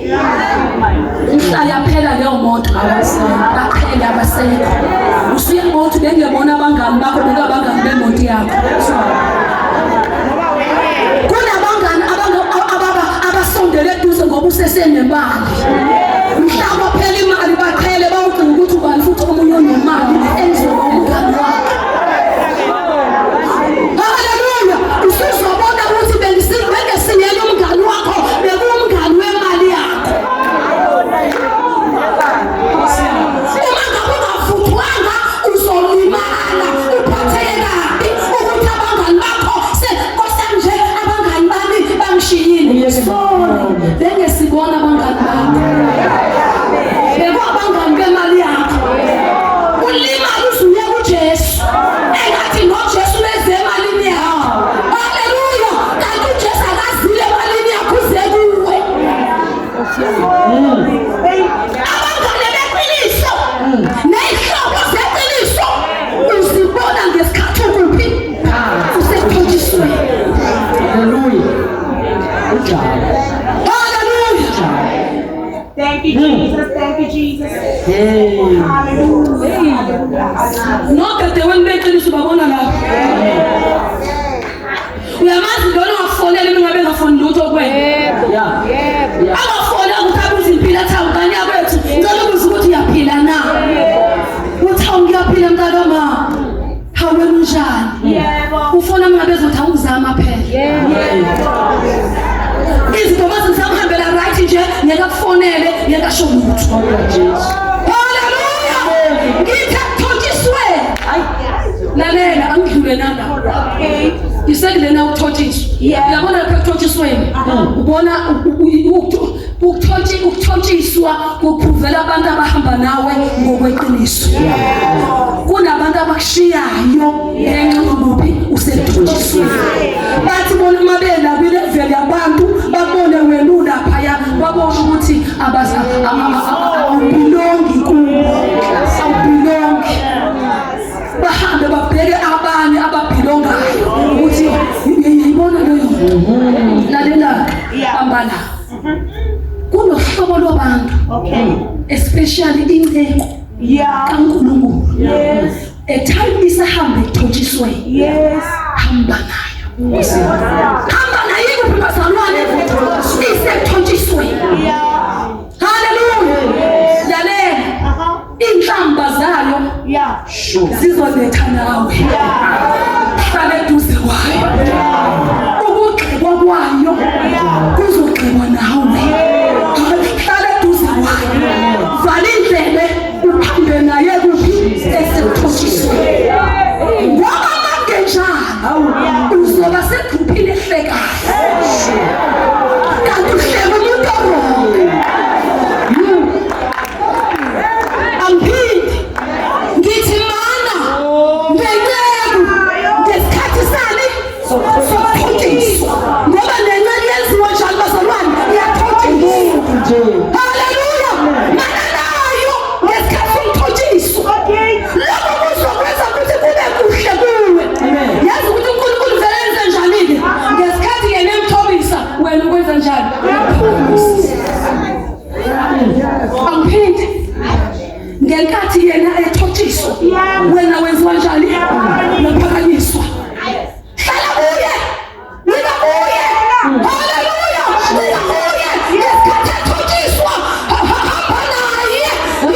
Mhla yaphela leyo moto baphela abasekho. Usuyabona ukuthi bengebona abangani bakho bekabangani bemoto yakho. Kunabangani abasondele eduze ngoba usesenemali. Mhla kwaphela imali baqhele bawugcina ukuthi ubani futhi omunye onemali enzoba umngani wakho. Haleluya! Usuzobona ukuthi bengesiyena umngani wakho, bekuwumngani wemali yakho. Uma ngabe ungavuthwanga uzolimala, uphatheke kabi ukuthi abangani bakho nje abangani bami bangishiyile. Sorry, bengesibona abangani bakho. Bekuwabangani bemali yakho. Ulimala uzuye kuJesu. Engathi noJesu beze emalini yakho. Haleluya! Kanti uJesu akazile emalini yakho uze kuwe. Abangane beqiniso ney'hlobo zeqiniso uzibona ngesikhathi ukuphi? Usekuthotshisweni. Hallelujah. Kunjalo. Haleluya! Thank you, Jesus. Thank you, Jesus. Hey. Hallelujah. Hallelujah. Nodadewenu beqiniso ubabona lapho. Uyamazi lona ongakufonela uma ngabe engafoni lutho kuwena. Yeah. Yeah. Angafoni ukuthi abuze impilo athi awu ngane yakwethu ngicela ukubuza ukuthi uyaphila na. Uthi awu ngiyaphila mntakama. Hawu wena unjani? Yebo. Ufona uma ngabe ezothi awuzama phela. Izinto mase zisamhambela right nje ngeke akufonele ngeke asho lutho. Kodwa Jesu. Haleluya! Ngithe kuthotshiswe. Lalela angidlule nala. Okay. Isekulena ukuthotshiswa. Yeah. Uyabona lapha ekuthotshisweni ubona ukuthotshiswa kuphuvela abantu abahamba nawe ngokweqiniso. Kunabantu abakushiyayo ngenxa yokubi usekuthotshisweni. Bathi bona uma bela kwi-level yabantu babone wena ulaphaya babone ukuthi awubelongi kubo. Awubelongi. Bahambe babheke abanye ababhilongayo ukuthi ngiyibona leyo nto. Lalela bamba la. Kunohlobo lwabantu Okay. especially inceku Yeah. kaNkulunkulu. Yes. A time isahamba ekuthotshisweni. Yes. Hamba nayo. Hamba nayo ikuphi bazalwane? Isekuthotshisweni. Yeah. Haleluya. Lalela inhlamba zayo Yeah. Sure. zizonetha nawe. Hlala eduze kwayo. Ukugxekwa kwayo kuzogxekwa nawe. Hlala eduze kwayo. Vala indlebe uhambe naye kuphi esekuthotshisweni. Ngoba makungenjalo uzoba segruphini ehlekayo. Kanti uhleka umuntu o-wrong. Angiphindi. Ngithi mana ngenceku ngesikhathi sani sokuthotshiswa. Ngoba nenceku yenziwa njalo bazalwane iyathotshiswa. Nje. Haleluya! Mana nayo ngesikhathi sokuthotshiswa. Okay. Lokho kuzokwenza ukuthi kube kuhle kuwe. Amen. Yazi ukuthi uNkulunkulu vele enze njani-ke? Ngesikhathi yena emthobisa wena ukwenza njani? Uyaphumisa. Angiphindi. Ngesikhathi yena ethotshiswa, wena wenziwa njani? Uyaphakanyiswa. Hlala kuye. Nika kuye. Haleluya. Nika kuye. Ngesikhathi ethotshiswa, hamba naye.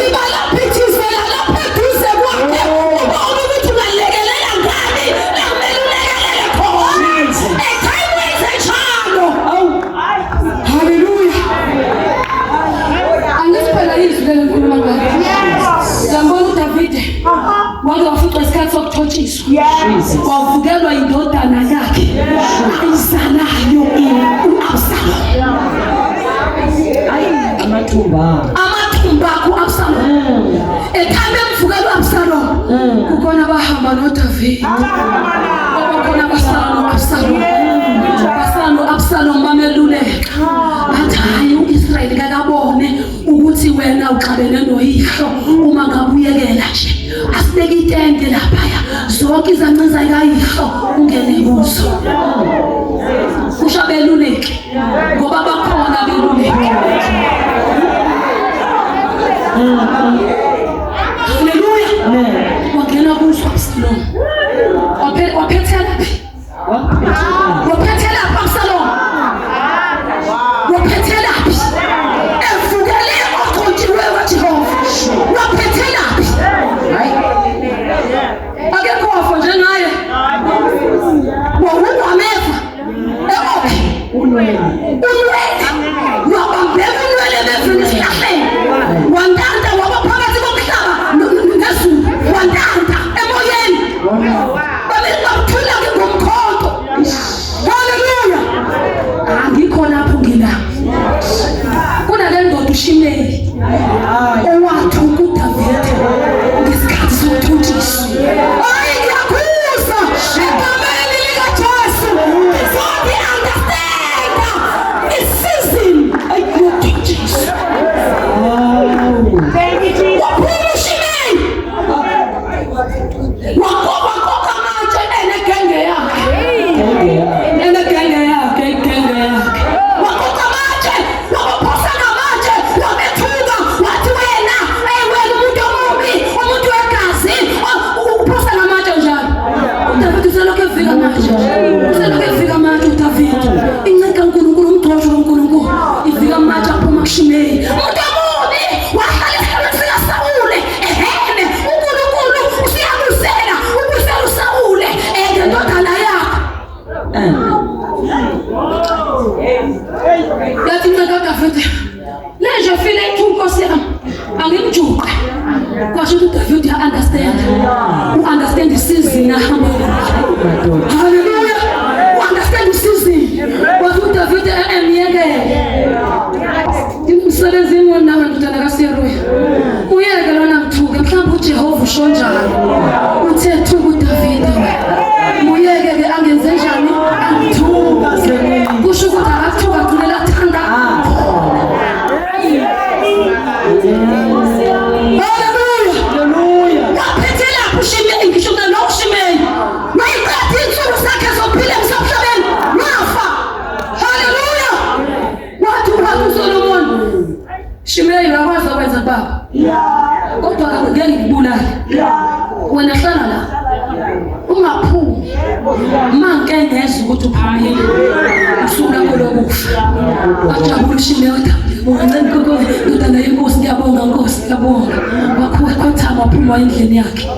Iba laphithizela lapha eduze kwakhe. Ubone ukuthi ungalekelela ngani la kumele ulekelele khona. Ekhaya wenze njalo. Haleluya. Angithi phela izwi leli ngikhuluma ngalo. Ngiyambona uDavide wake wafica isikhathi sokuthotshiswa. Wavukelwa indodana yakhe ayizalayo u-Absalom. Amathumba. Amathumba ku-Absalom. Ekhaya emvukela u-Absalom. Kukhona abahamba noDavide. Kwabakhona abasala no-Absalom. Basala no-Absalom bameluleka. Bathi hhayi u-Israyeli kakabone ukuthi wena uxabene noyihlo uma ngabuyekela nje. Asibeke itende laphaya. Zonke izanci zikayihlo ungene kuzo. Kusho abeluleki ngoba bakhona abeluleki. Haleluya. Wangena kuzo Absalom. Waphethela phi? Waphethela phi Absalom? Waphethela phi? Evukele ogcotshiweyo kaJehova. Waphethela phi? Akekho wafa njengaye. Wawungwa ameva. Eophi. Unwele. Unwele. Wabambeka unwele emeveni esihlahleni. Wantanta waba phakathi komhlaba nezulu. Wantanta emoyeni. Bamthula ke ngomkhonto. Haleluya. Angikho lapho ngila. Kunale ndoda uShimeyi owathuka uDavide ngesikhathi sokuthotshiswa. Hayi ngiyakhuza egameni likaJesu. Ngizothi understand isizini yokuthotshiswa. Thank you, Jesus. Waphuma uShimeyi. Wakoka amatshe enegenge yakhe. Enegenge yakhe, igenge yakhe. Wakoka amatshe, wabaphosa ngamatshe, wabethuka, wathi wena, hey wena umuntu omubi, umuntu wegazi, uphosa ngamatshe njalo. uDavide uselokhu evika amatshe. Uselokhu evika amatshe uDavide. Inceka kaNkulunkulu, umgcotsho kaNkulunkulu. Ivika amatshe aphuma kuShimeyi. Umuntu omubi wahlala esihlalweni sikaSawule, ehene, uNkulunkulu usiyabusela, ubusela uSawule, ngendodana yakhe. Yathi inceka kaDavide, le nje file ethu Nkosi yami, angimjuqe. Kwasho ukuthi uDavide uya-understand. U-understand isizini ahamba kuyo. Haleluya. U-understand isizini. Wathi uDavide emyekele. Umsebenzini wona ndodana kaSeruya. Uyeke lona mthuke, mhlawumbe uJehova usho njalo. Uthe thuka uDavide. Muyeke ke angenze njani? Angithuka. Kusho ukuthi akathuka agcinela athanda. Haleluya. Haleluya. Waphethela lapho uShimeyi, ngisho mina lo uShimeyi. Wayiqeda iy'nsuku zakhe zokuphila emhlabeni. Wafa. Haleluya. Wathi uSolomon, Shimeyi uyakwazi okwenza baba. Kodwa ngeke ngikubulale. Wena hlala la. Ungaphumi. Manke ngezwe ukuthi uphumile. Usuku lakho lokufa. Wajabula uShimeyi wathi, ndodana yenkosi ngiyabonga Nkosi ngiyabonga. Wakhothama waphuma endlini yakhe.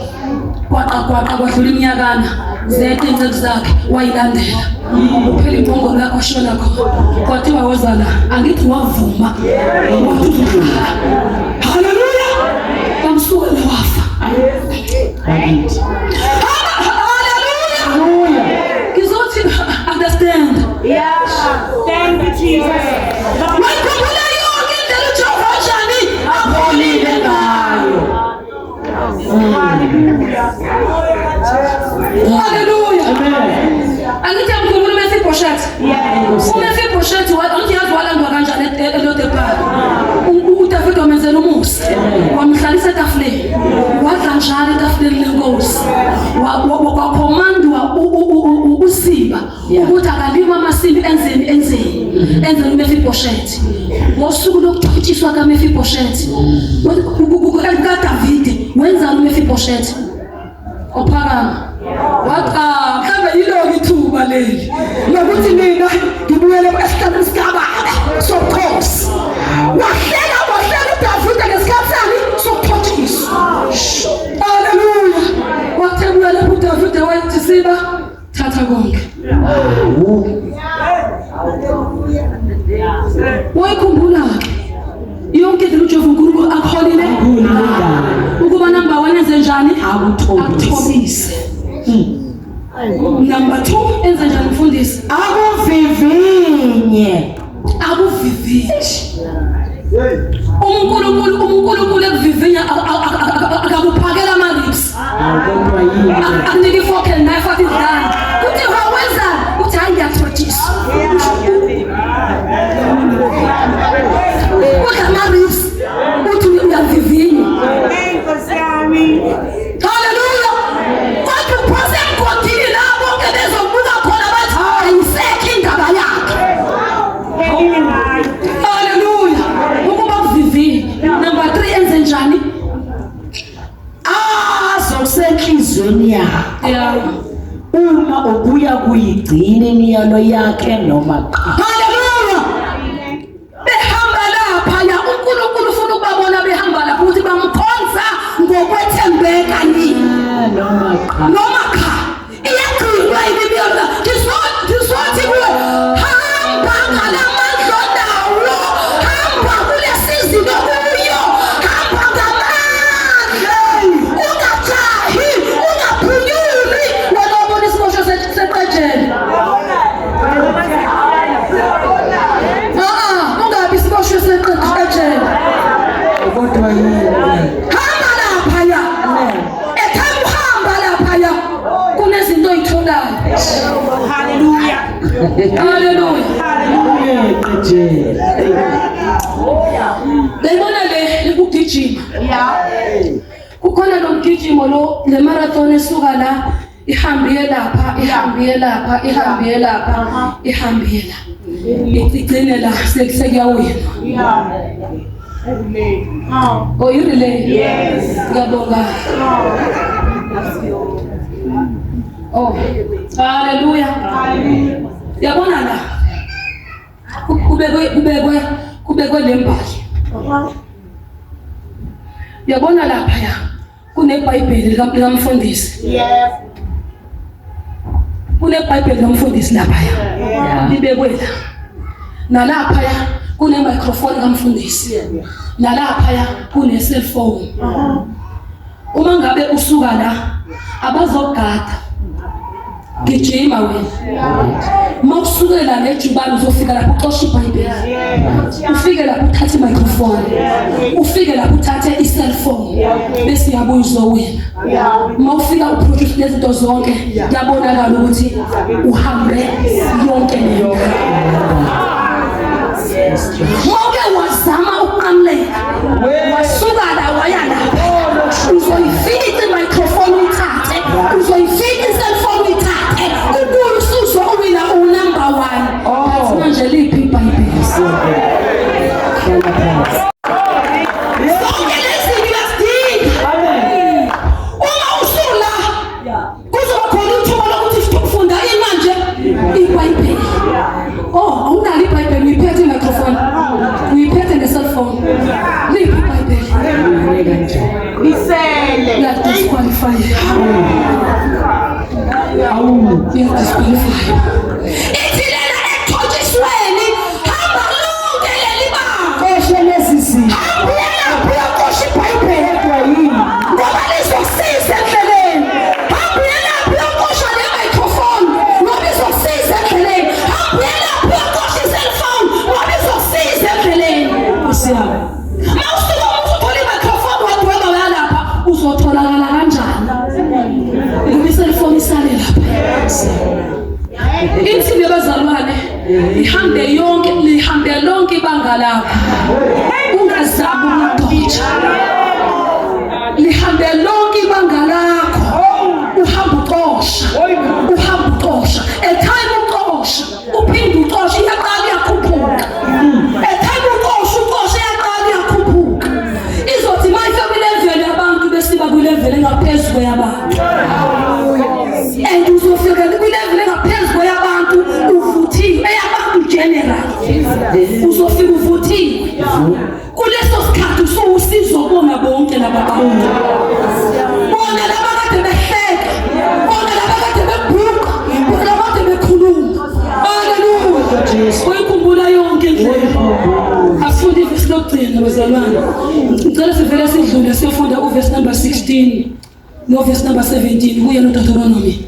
Kwaqa kwaqa kwadlula iminyakana. Zeqe inceku zakhe wayilandela. Uphela imbongolo yakho washona khona. Kwathiwa woza la. Angithi wavuma. Wathi uzohlala. Haleluya. Bamsukela wafa. Bakithi. Haleluya. Haleluya. Ngizothi understand. Yeah. Thank you, Jesus. Wayikhumbula yonke indlela uJehova njani Apholile ngayo. Hallelujah. Haleluya. Amen. Angithi amkhumbula uMefiboshethi. Yes. uMefiboshethi angithi yazi walandwa kanjani eLodebhari. uDavide wamenzela umusa. Wamhlalisa etafuleni. Wadla njalo etafuleni lenkosi. Kwakhomandwa uSiba ukuthi akalima amasimi enzeni enzeni. Enzeni uMefiboshethi. uMefiboshethi ngosuku lokuthotshiswa kaMefiboshethi kaDavide wenzani uMefiboshethi ophakama wathi ah mhlawumbe yiloko ithuba leli lokuthi mina ngibuyele esihlalweni sikababa sobukhosi wahlela wahlela uDavide ngesikhathi sani sokuthotshiswa haleluya wathi ebuyele uDavide wathi siba thatha konke wayikhumbula-ke yonke indlela uJehova uNkulunkulu akuholile ukuba number 1 enze njani akuthobise number 2 enze njani mfundisi akuvivinye akuvivinye uNkulunkulu uNkulunkulu ekuvivinya akakuphakela ama-lips akunika i-fork and knife athi dlani kuthi hawenza uthi hayi ngiyathotshiswa udla ama-ribs uthi uyavivinywa haleluya kodwa uphose emgodini la bonke bezobuka khona bathi ayisekho indaba yakhe haleluya ukuba kuvivinye number 3 enze njani azokusenhlizweni yakho yeah uma ubuya kuyigcina imiyalo yakhe noma cha haleluya behamba lapha ya uNkulunkulu ufuna ukubabona behamba lapha ukuthi bamkhonza ngokwethembeka yini noma cha noma cha iyagcinwa imiyalo ngizothi kuwe hamba ngalamandla onawo hamba kule sizini okuyo hamba ngamandla ungajahi ungaphunyuli wena obona isiboshwa seqejele ungabi isiboshwa seqejele kodwa yini hamba laphaya ekhaya uhamba laphaya kunezinto oyitholayo Hallelujah. haleluya Uyeqejele leyibona le likugijima Yeah. kukhona lo mgijimo lo le marathon esuka la ihambe iye lapha ihambe iye lapha ihambe iye lapha ihambe iye la igcine la sekuyawina Yeah. Oh. oh i-relay Yes. ngiyabonga oh haleluya Hallelujah. yabona la kubekwe kubekwe kubekwe lembali yabona lapha ya kunebhayibheli likamfundisi Yes. kunebhayibheli likamfundisi lapha ya Yeah. libekwe la nalapha ya kune-microphone kamfundisi nalapha ya kune-cellphone uma ngabe usuka la abazogada gijima wena uma usukela ngejubane uzofika lapho ucoshe ibhayibheli ufike lapho uthathe i-microphone ufike lapho uthathe i-cellphone bese uyabuya uzowina Yeah. uma ufika uproduce lezinto zonke kuyabonakala ukuthi uhambe yonke leyo Mawuke wazama ukunqamuleka wasuka la waya lapha uzoyifica i-microphone uyithathe uzoyifica i-cellphone uyithathe ubuye usuzwa uwina unumber 1 Oh. but manje liphi ibhayibheli Hlala phansi. zonke lezi zinto uyazidinga Amen. uma usula kuzoba khona ithuba lokuthi sifunda imanje ibhayibheli oh awunalo ibhayibheli uyiphethe i-microphone uyiphethe ne-cellphone liphi ibhayibheli Uwine kanjani? Nisele. uyadisqualify Awu. uyadisqualify ithi lena ekuthotshisweni hamba lonke leli banga Qoshe lesi simo. hamba uyelapha uyaqosha ibhayibheli Kodwa yini? ngoba lizokusiza endleleni hamba uyelapha uyaqosha le microphone ngoba izokusiza endleleni hamba uyelapha uyaqosha i-cellphone ngoba izokusiza endleleni Nkosi yami. ma usuka umuthi uthola i-microphone wadweba uyalapha uzotholakala kanjani ngoba i-cellphone isale lapha ithi lebazalwane ihambe yonke lihambe lonke ibanga lakho ungazami ukudoja lihambe lonke ibanga lakho uhamba ucosha uhamba ucosha a time ucosha uphinde ucosha iyaqala iyakhuphuka Uzofika uvuthiwe. Kuleso sikhathi usuwusizo kubona bonke laba bantu. Bona laba kade behleka, bona laba kade bebhuqa, bona laba kade bekhuluma. Haleluya. Uyikhumbula yonke indlela. Afunde ivesi lokugcina bazalwane. Ngicela sivele sidlule siyofunda uvesi number 16 novesi number 17 kuye noDeuteronomy.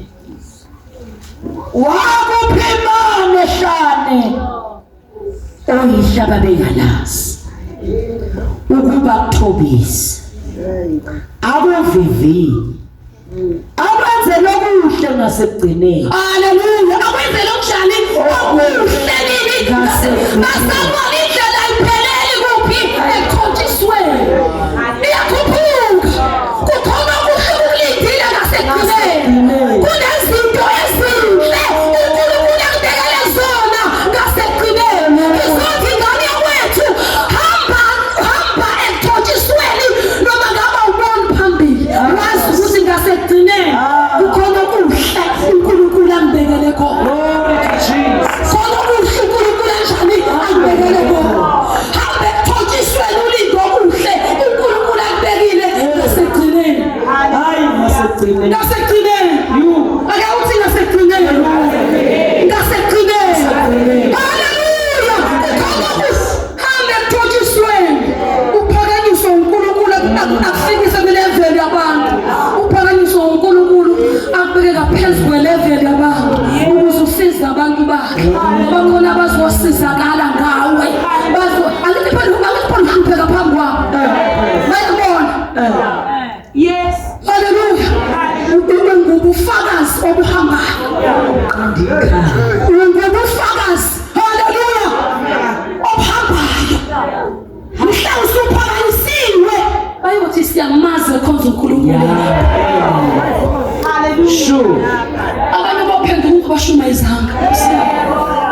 Wakuphima nehlane oyihla babengalazi ukuba kuthobise akuvivinye akwenze lokuhle ngasekugcineni. Haleluya, akwenze lokunjani okuhle nini basabona indlela ayipheleli kuphi ekuthontshisweni iyakhuphuka kukhona okuhle okulindile ngasekugcineni kunezinto ezinhle uNkulunkulu akubekele zona ngasekugcineni ngizothi ingane yakwethu hamba hamba ekuthotshisweni noma ngaba uboni phambili wazi ukuthi ngasekugcineni kukhona okuhle uNkulunkulu angibekele khona khona okuhle uNkulunkulu anjani angibekele khona hamba ekuthotshisweni ulinde okuhle uNkulunkulu akubekile ngasekugcineni Hayi ngasekugcineni. Ngasekugcineni. Ake uthi ngasekugcineni. Ngasekugcineni. Haleluya. Kukhona ukuhamba ekuthotshisweni. Uphakanyiswe uNkulunkulu akufikise kwilevel yabantu. Uphakanyiswe uNkulunkulu akubeke ngaphezu kwelevel yabantu ukuze usize abantu bakhe. Ngoba khona abazosizakala ngawe. Bazo angithi phela angithi phela uhlupheka phambi kwabo. Bayakubona. Yes. Haleluya. Ungubufakazi obuhambayo. Ungubufakazi. Haleluya. Obuhambayo. Mhla usuphakanyisiwe bayothi siyamazi ekhonza uNkulunkulu. Hallelujah. Sure. Abantu baphenduka bashumayezanga.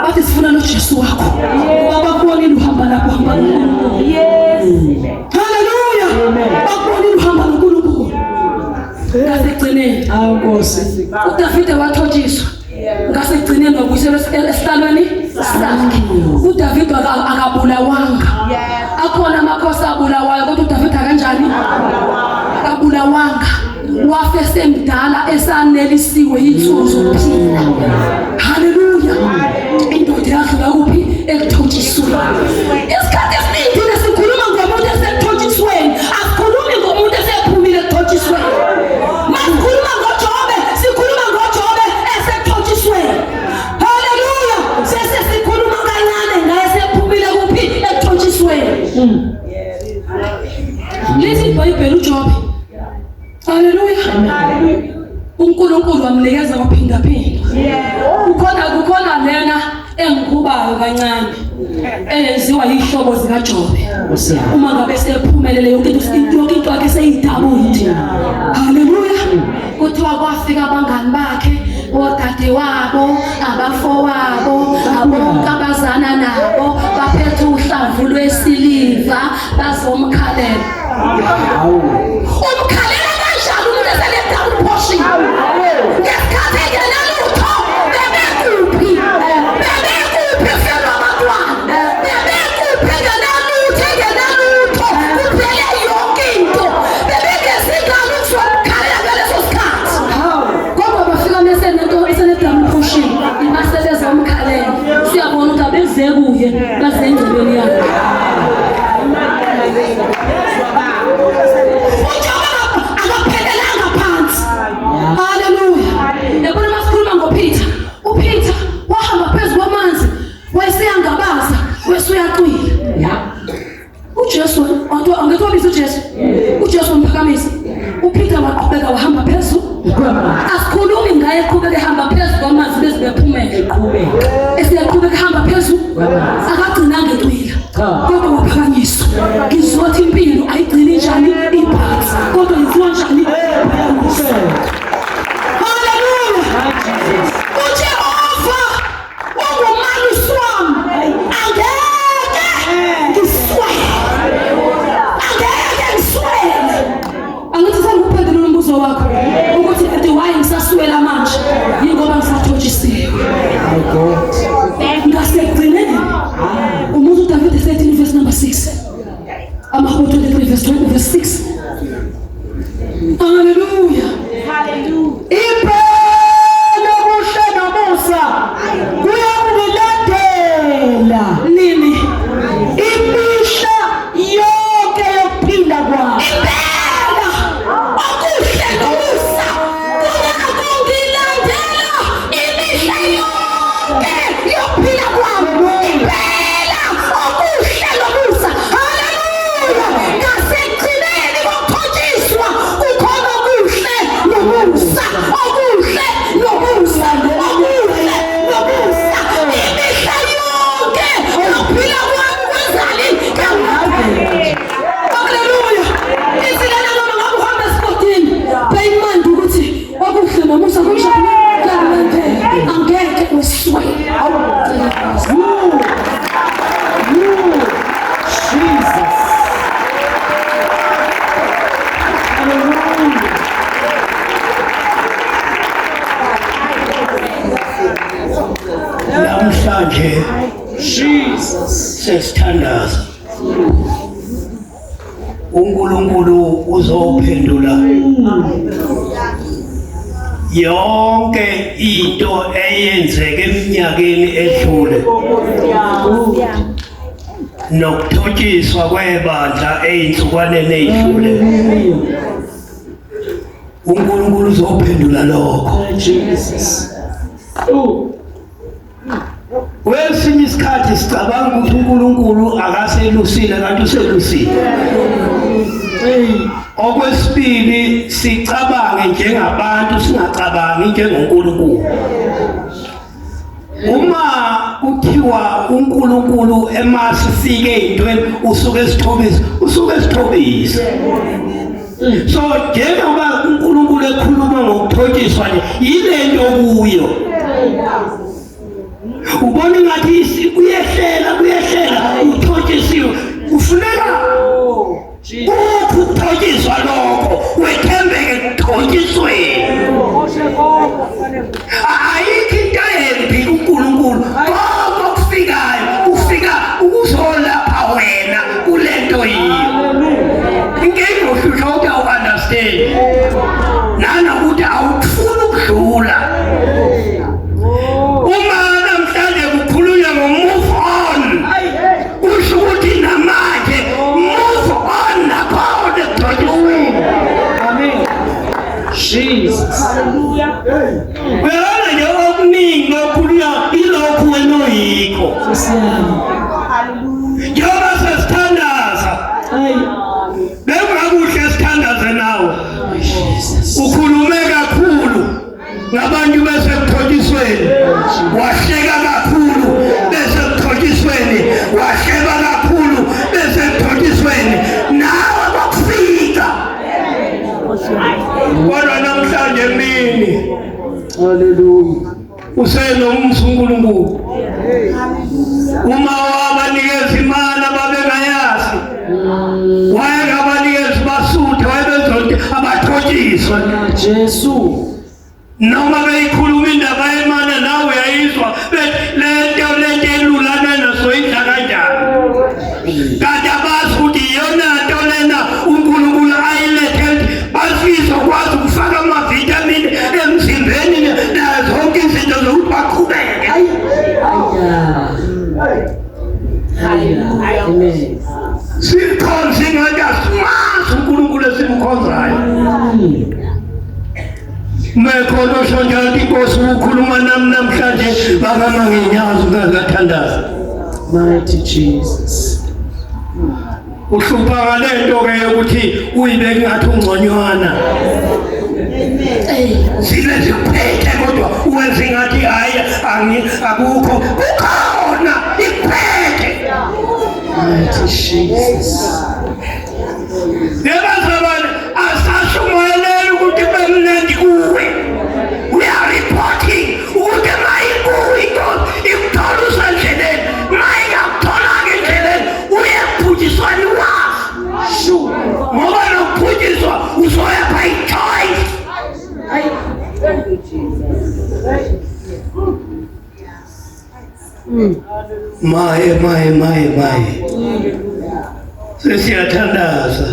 Bathi sifuna noJesu wakho. Ngoba bakubonile uhamba lapho uhamba noNkulunkulu. Yes. Haleluya. Bakubonile uhamba noNkulunkulu. Ngasekugcineni Awu Nkosi. uDavide wathotshiswa. Ngasekugcineni wabuyiselwa esihlalweni sakhe. uDavide akabulawanga. Akhona amakhosi abulawayo kodwa uDavide akanjani? Akabulawanga. Wafe semdala esanelisiwe yinsuku zokuphila. Haleluya. Indoda yadlula kuphi? Ekuthotshisweni. Isikhathi esiningi thina sikhuluma ngomuntu esekuthotshisweni, asikhulumi ngomuntu esephumile ekuthotshisweni. Masikhuluma ngoJobe, sikhuluma ngoJobe esekuthotshisweni. Haleluya. Sese sikhuluma kancane ngaye sephumile kuphi? Ekuthotshisweni. Lithi iBhayibheli uJobe. Haleluya. uNkulunkulu wamnikeza kwaphindaphinda. Kukhona kukhona lena engikhubayo kancane eyenziwa yihlobo zikaJobe. Uma ngabe sephumelele yonke into yonke into yakhe seyidabulile. Haleluya. Kuthiwa kwafika abangani bakhe odadewabo abafowabo abonke abazana nabo baphethe uhlamvu lwesiliva bazomkhalela. Umkhalela kanjani umuntu esele-double portion? Ngesikhathi engenalutho bebekuphi? Bebekuphi efelwa abantwana? Bebekuphi engenalutho engenalutho? Kuphele yonke into. Bebengezingane ukuzomkhalela ngaleso sikhathi. Kodwa bafika mesenento esene-double portion base bezomkhalela. Siyabona ukuthi abeze kuye baze engcebeni yakhe. UJobe akaphelelanga phansi. Haleluya. Yabona uma sikhuluma ngoPeter, uPeter wahamba phezu kwamanzi wayeseyangabaza wesuyacwila. Yeah. uJesu angithi wabiza uJesu. uJesu wamphakamisa. uPeter waqhubeka wahamba phezu. Asikhulumi ngaye eqhubeka ehamba phezu kwamanzi beze bephumele. Qhubeka. Esiyaqhubeka ehamba phezu akagcinanga ecwila. Cha. Kodwa waphakanyiswa. Ngizothi impilo ayigcini njani iphansi kodwa yenziwa njani? Haleluya. UJehova ungumalusi wami. Angeke ngiswele. Angeke ngiswele. Angithi sengikuphendulile umbuzo wakho ukuthi kanti why ngisaswela manje? Yingoba ngisathotsisiwe. My God. Ngasekugcineni Amahubo 23 verse 20 verse 6. Hallelujah. Hallelujah. Impela okuhle nomusa kuyakungilandela Nini? imihla yonke yokuphila kwami. Impela okuhle nomusa kuyakungilandela imihla yonke yokuphila kwami. Impela okuhle nomusa. Hallelujah. Ngasekugcineni kokuthotshiswa kukhona okuhle nomusa. Okuhle nomusa. Okuhle nomusa. Imihla yonke yokuphila kwami kwenzani? Kuyangilandela. Haleluya. Isilana noma ngabe uhamba esigodini, beyimandi ukuthi okuhle nomusa kusho kuyakulandela. Angeke uswele. You, you, Jesus. Hallelujah. Namhlanje Jesus. sesithandaza uNkulunkulu uzophendula yonke into eyenzeke eminyakeni edlule nokuthotshiswa kwebandla ey'nsukwaneni ey'dlule. uNkulunkulu uzophendula lokho. Jesus. Oh. Kwesinye isikhathi sicabanga ukuthi uNkulunkulu akaselusile kanti uselusile. Okwesibili sicabange njengabantu singacabangi njengoNkulunkulu. Uma kuthiwa uNkulunkulu emasifike ezintweni usuke esithobisa, usuke esithobisa. So njengoba uNkulunkulu ekhuluma ngokuthotshiswa nje yilento kuyo. Ubona ngathi kuyehlela kuyehlela uthotshisiwe kufuneka ukho ukuthotshiswa lokho wethembeke ekuthotshisweni. Ayikho into embi kuNkulunkulu konke okufikayo kufika ukuzolapha wena kulento yiyo. Inkinga uhlutshwa ukuthi awu-understand nanokuthi awufuni ukudlula. Uma namhlanje kukhulunywa ngo-move on kusho ukuthi namanje move on nakhona ekuthotshisweni. Amen. Jesus. Hallelujah. Uyabona nje okuningi lokhulunywa ilokhu wena oyikho. Nkosi yami. Hallelujah. Njengoba sesithandaza Ay. bekungakuhle sithandaze nawe. Jesus. Ukhulume kakhulu ngabantu besekuthotshisweni, wahleka kakhulu besekuthotshisweni, wahleba kakhulu besekuthotshisweni, nawe kwakufika. Kodwa namhlanje emini Hallelujah. usenomsa uNkulunkulu. Uma wabanikeza imali ababengayazi, wayengabanikeza basuthe, wayebenza abathotshiswe. Jesu. Noma beyikhuluma indaba yemana nawe uyayizwa bethi lento lento elulana naso idla kanjani, kanti abazi ukuthi iyona nto lena uNkulunkulu ayilethe bafisa ukwazi ukufaka amavithamini emzimbeni nazo zonke izinto zokuthi baqhubeke. Aya. Amen. Sikhonze ngathi asimazi uNkulunkulu esimkhonzayo. Mekhona osho njalo ukuthi inkosi ukhuluma nami namhlanje bakama ngenyawo ungagathandaza. Mighty Jesus. Uhlupha ngalento ke yokuthi uyibeke ngathi ungconywana. Zile zikuphethe kodwa uwenze ngathi hayi angi akukho kukhona ikuphethe. Mighty Jesus. Nebazalwane asashumayeleli ukuthi bemnandi kuwe. We are reporting ukuthi mayikuwe inkosi ikuthola usendleleni, mayingakutholanga endleleni uye ekubhujisweni wazi. Ngoba nokubhujiswa uzoya by choice. Maye maye maye maye. Sesiyathandaza.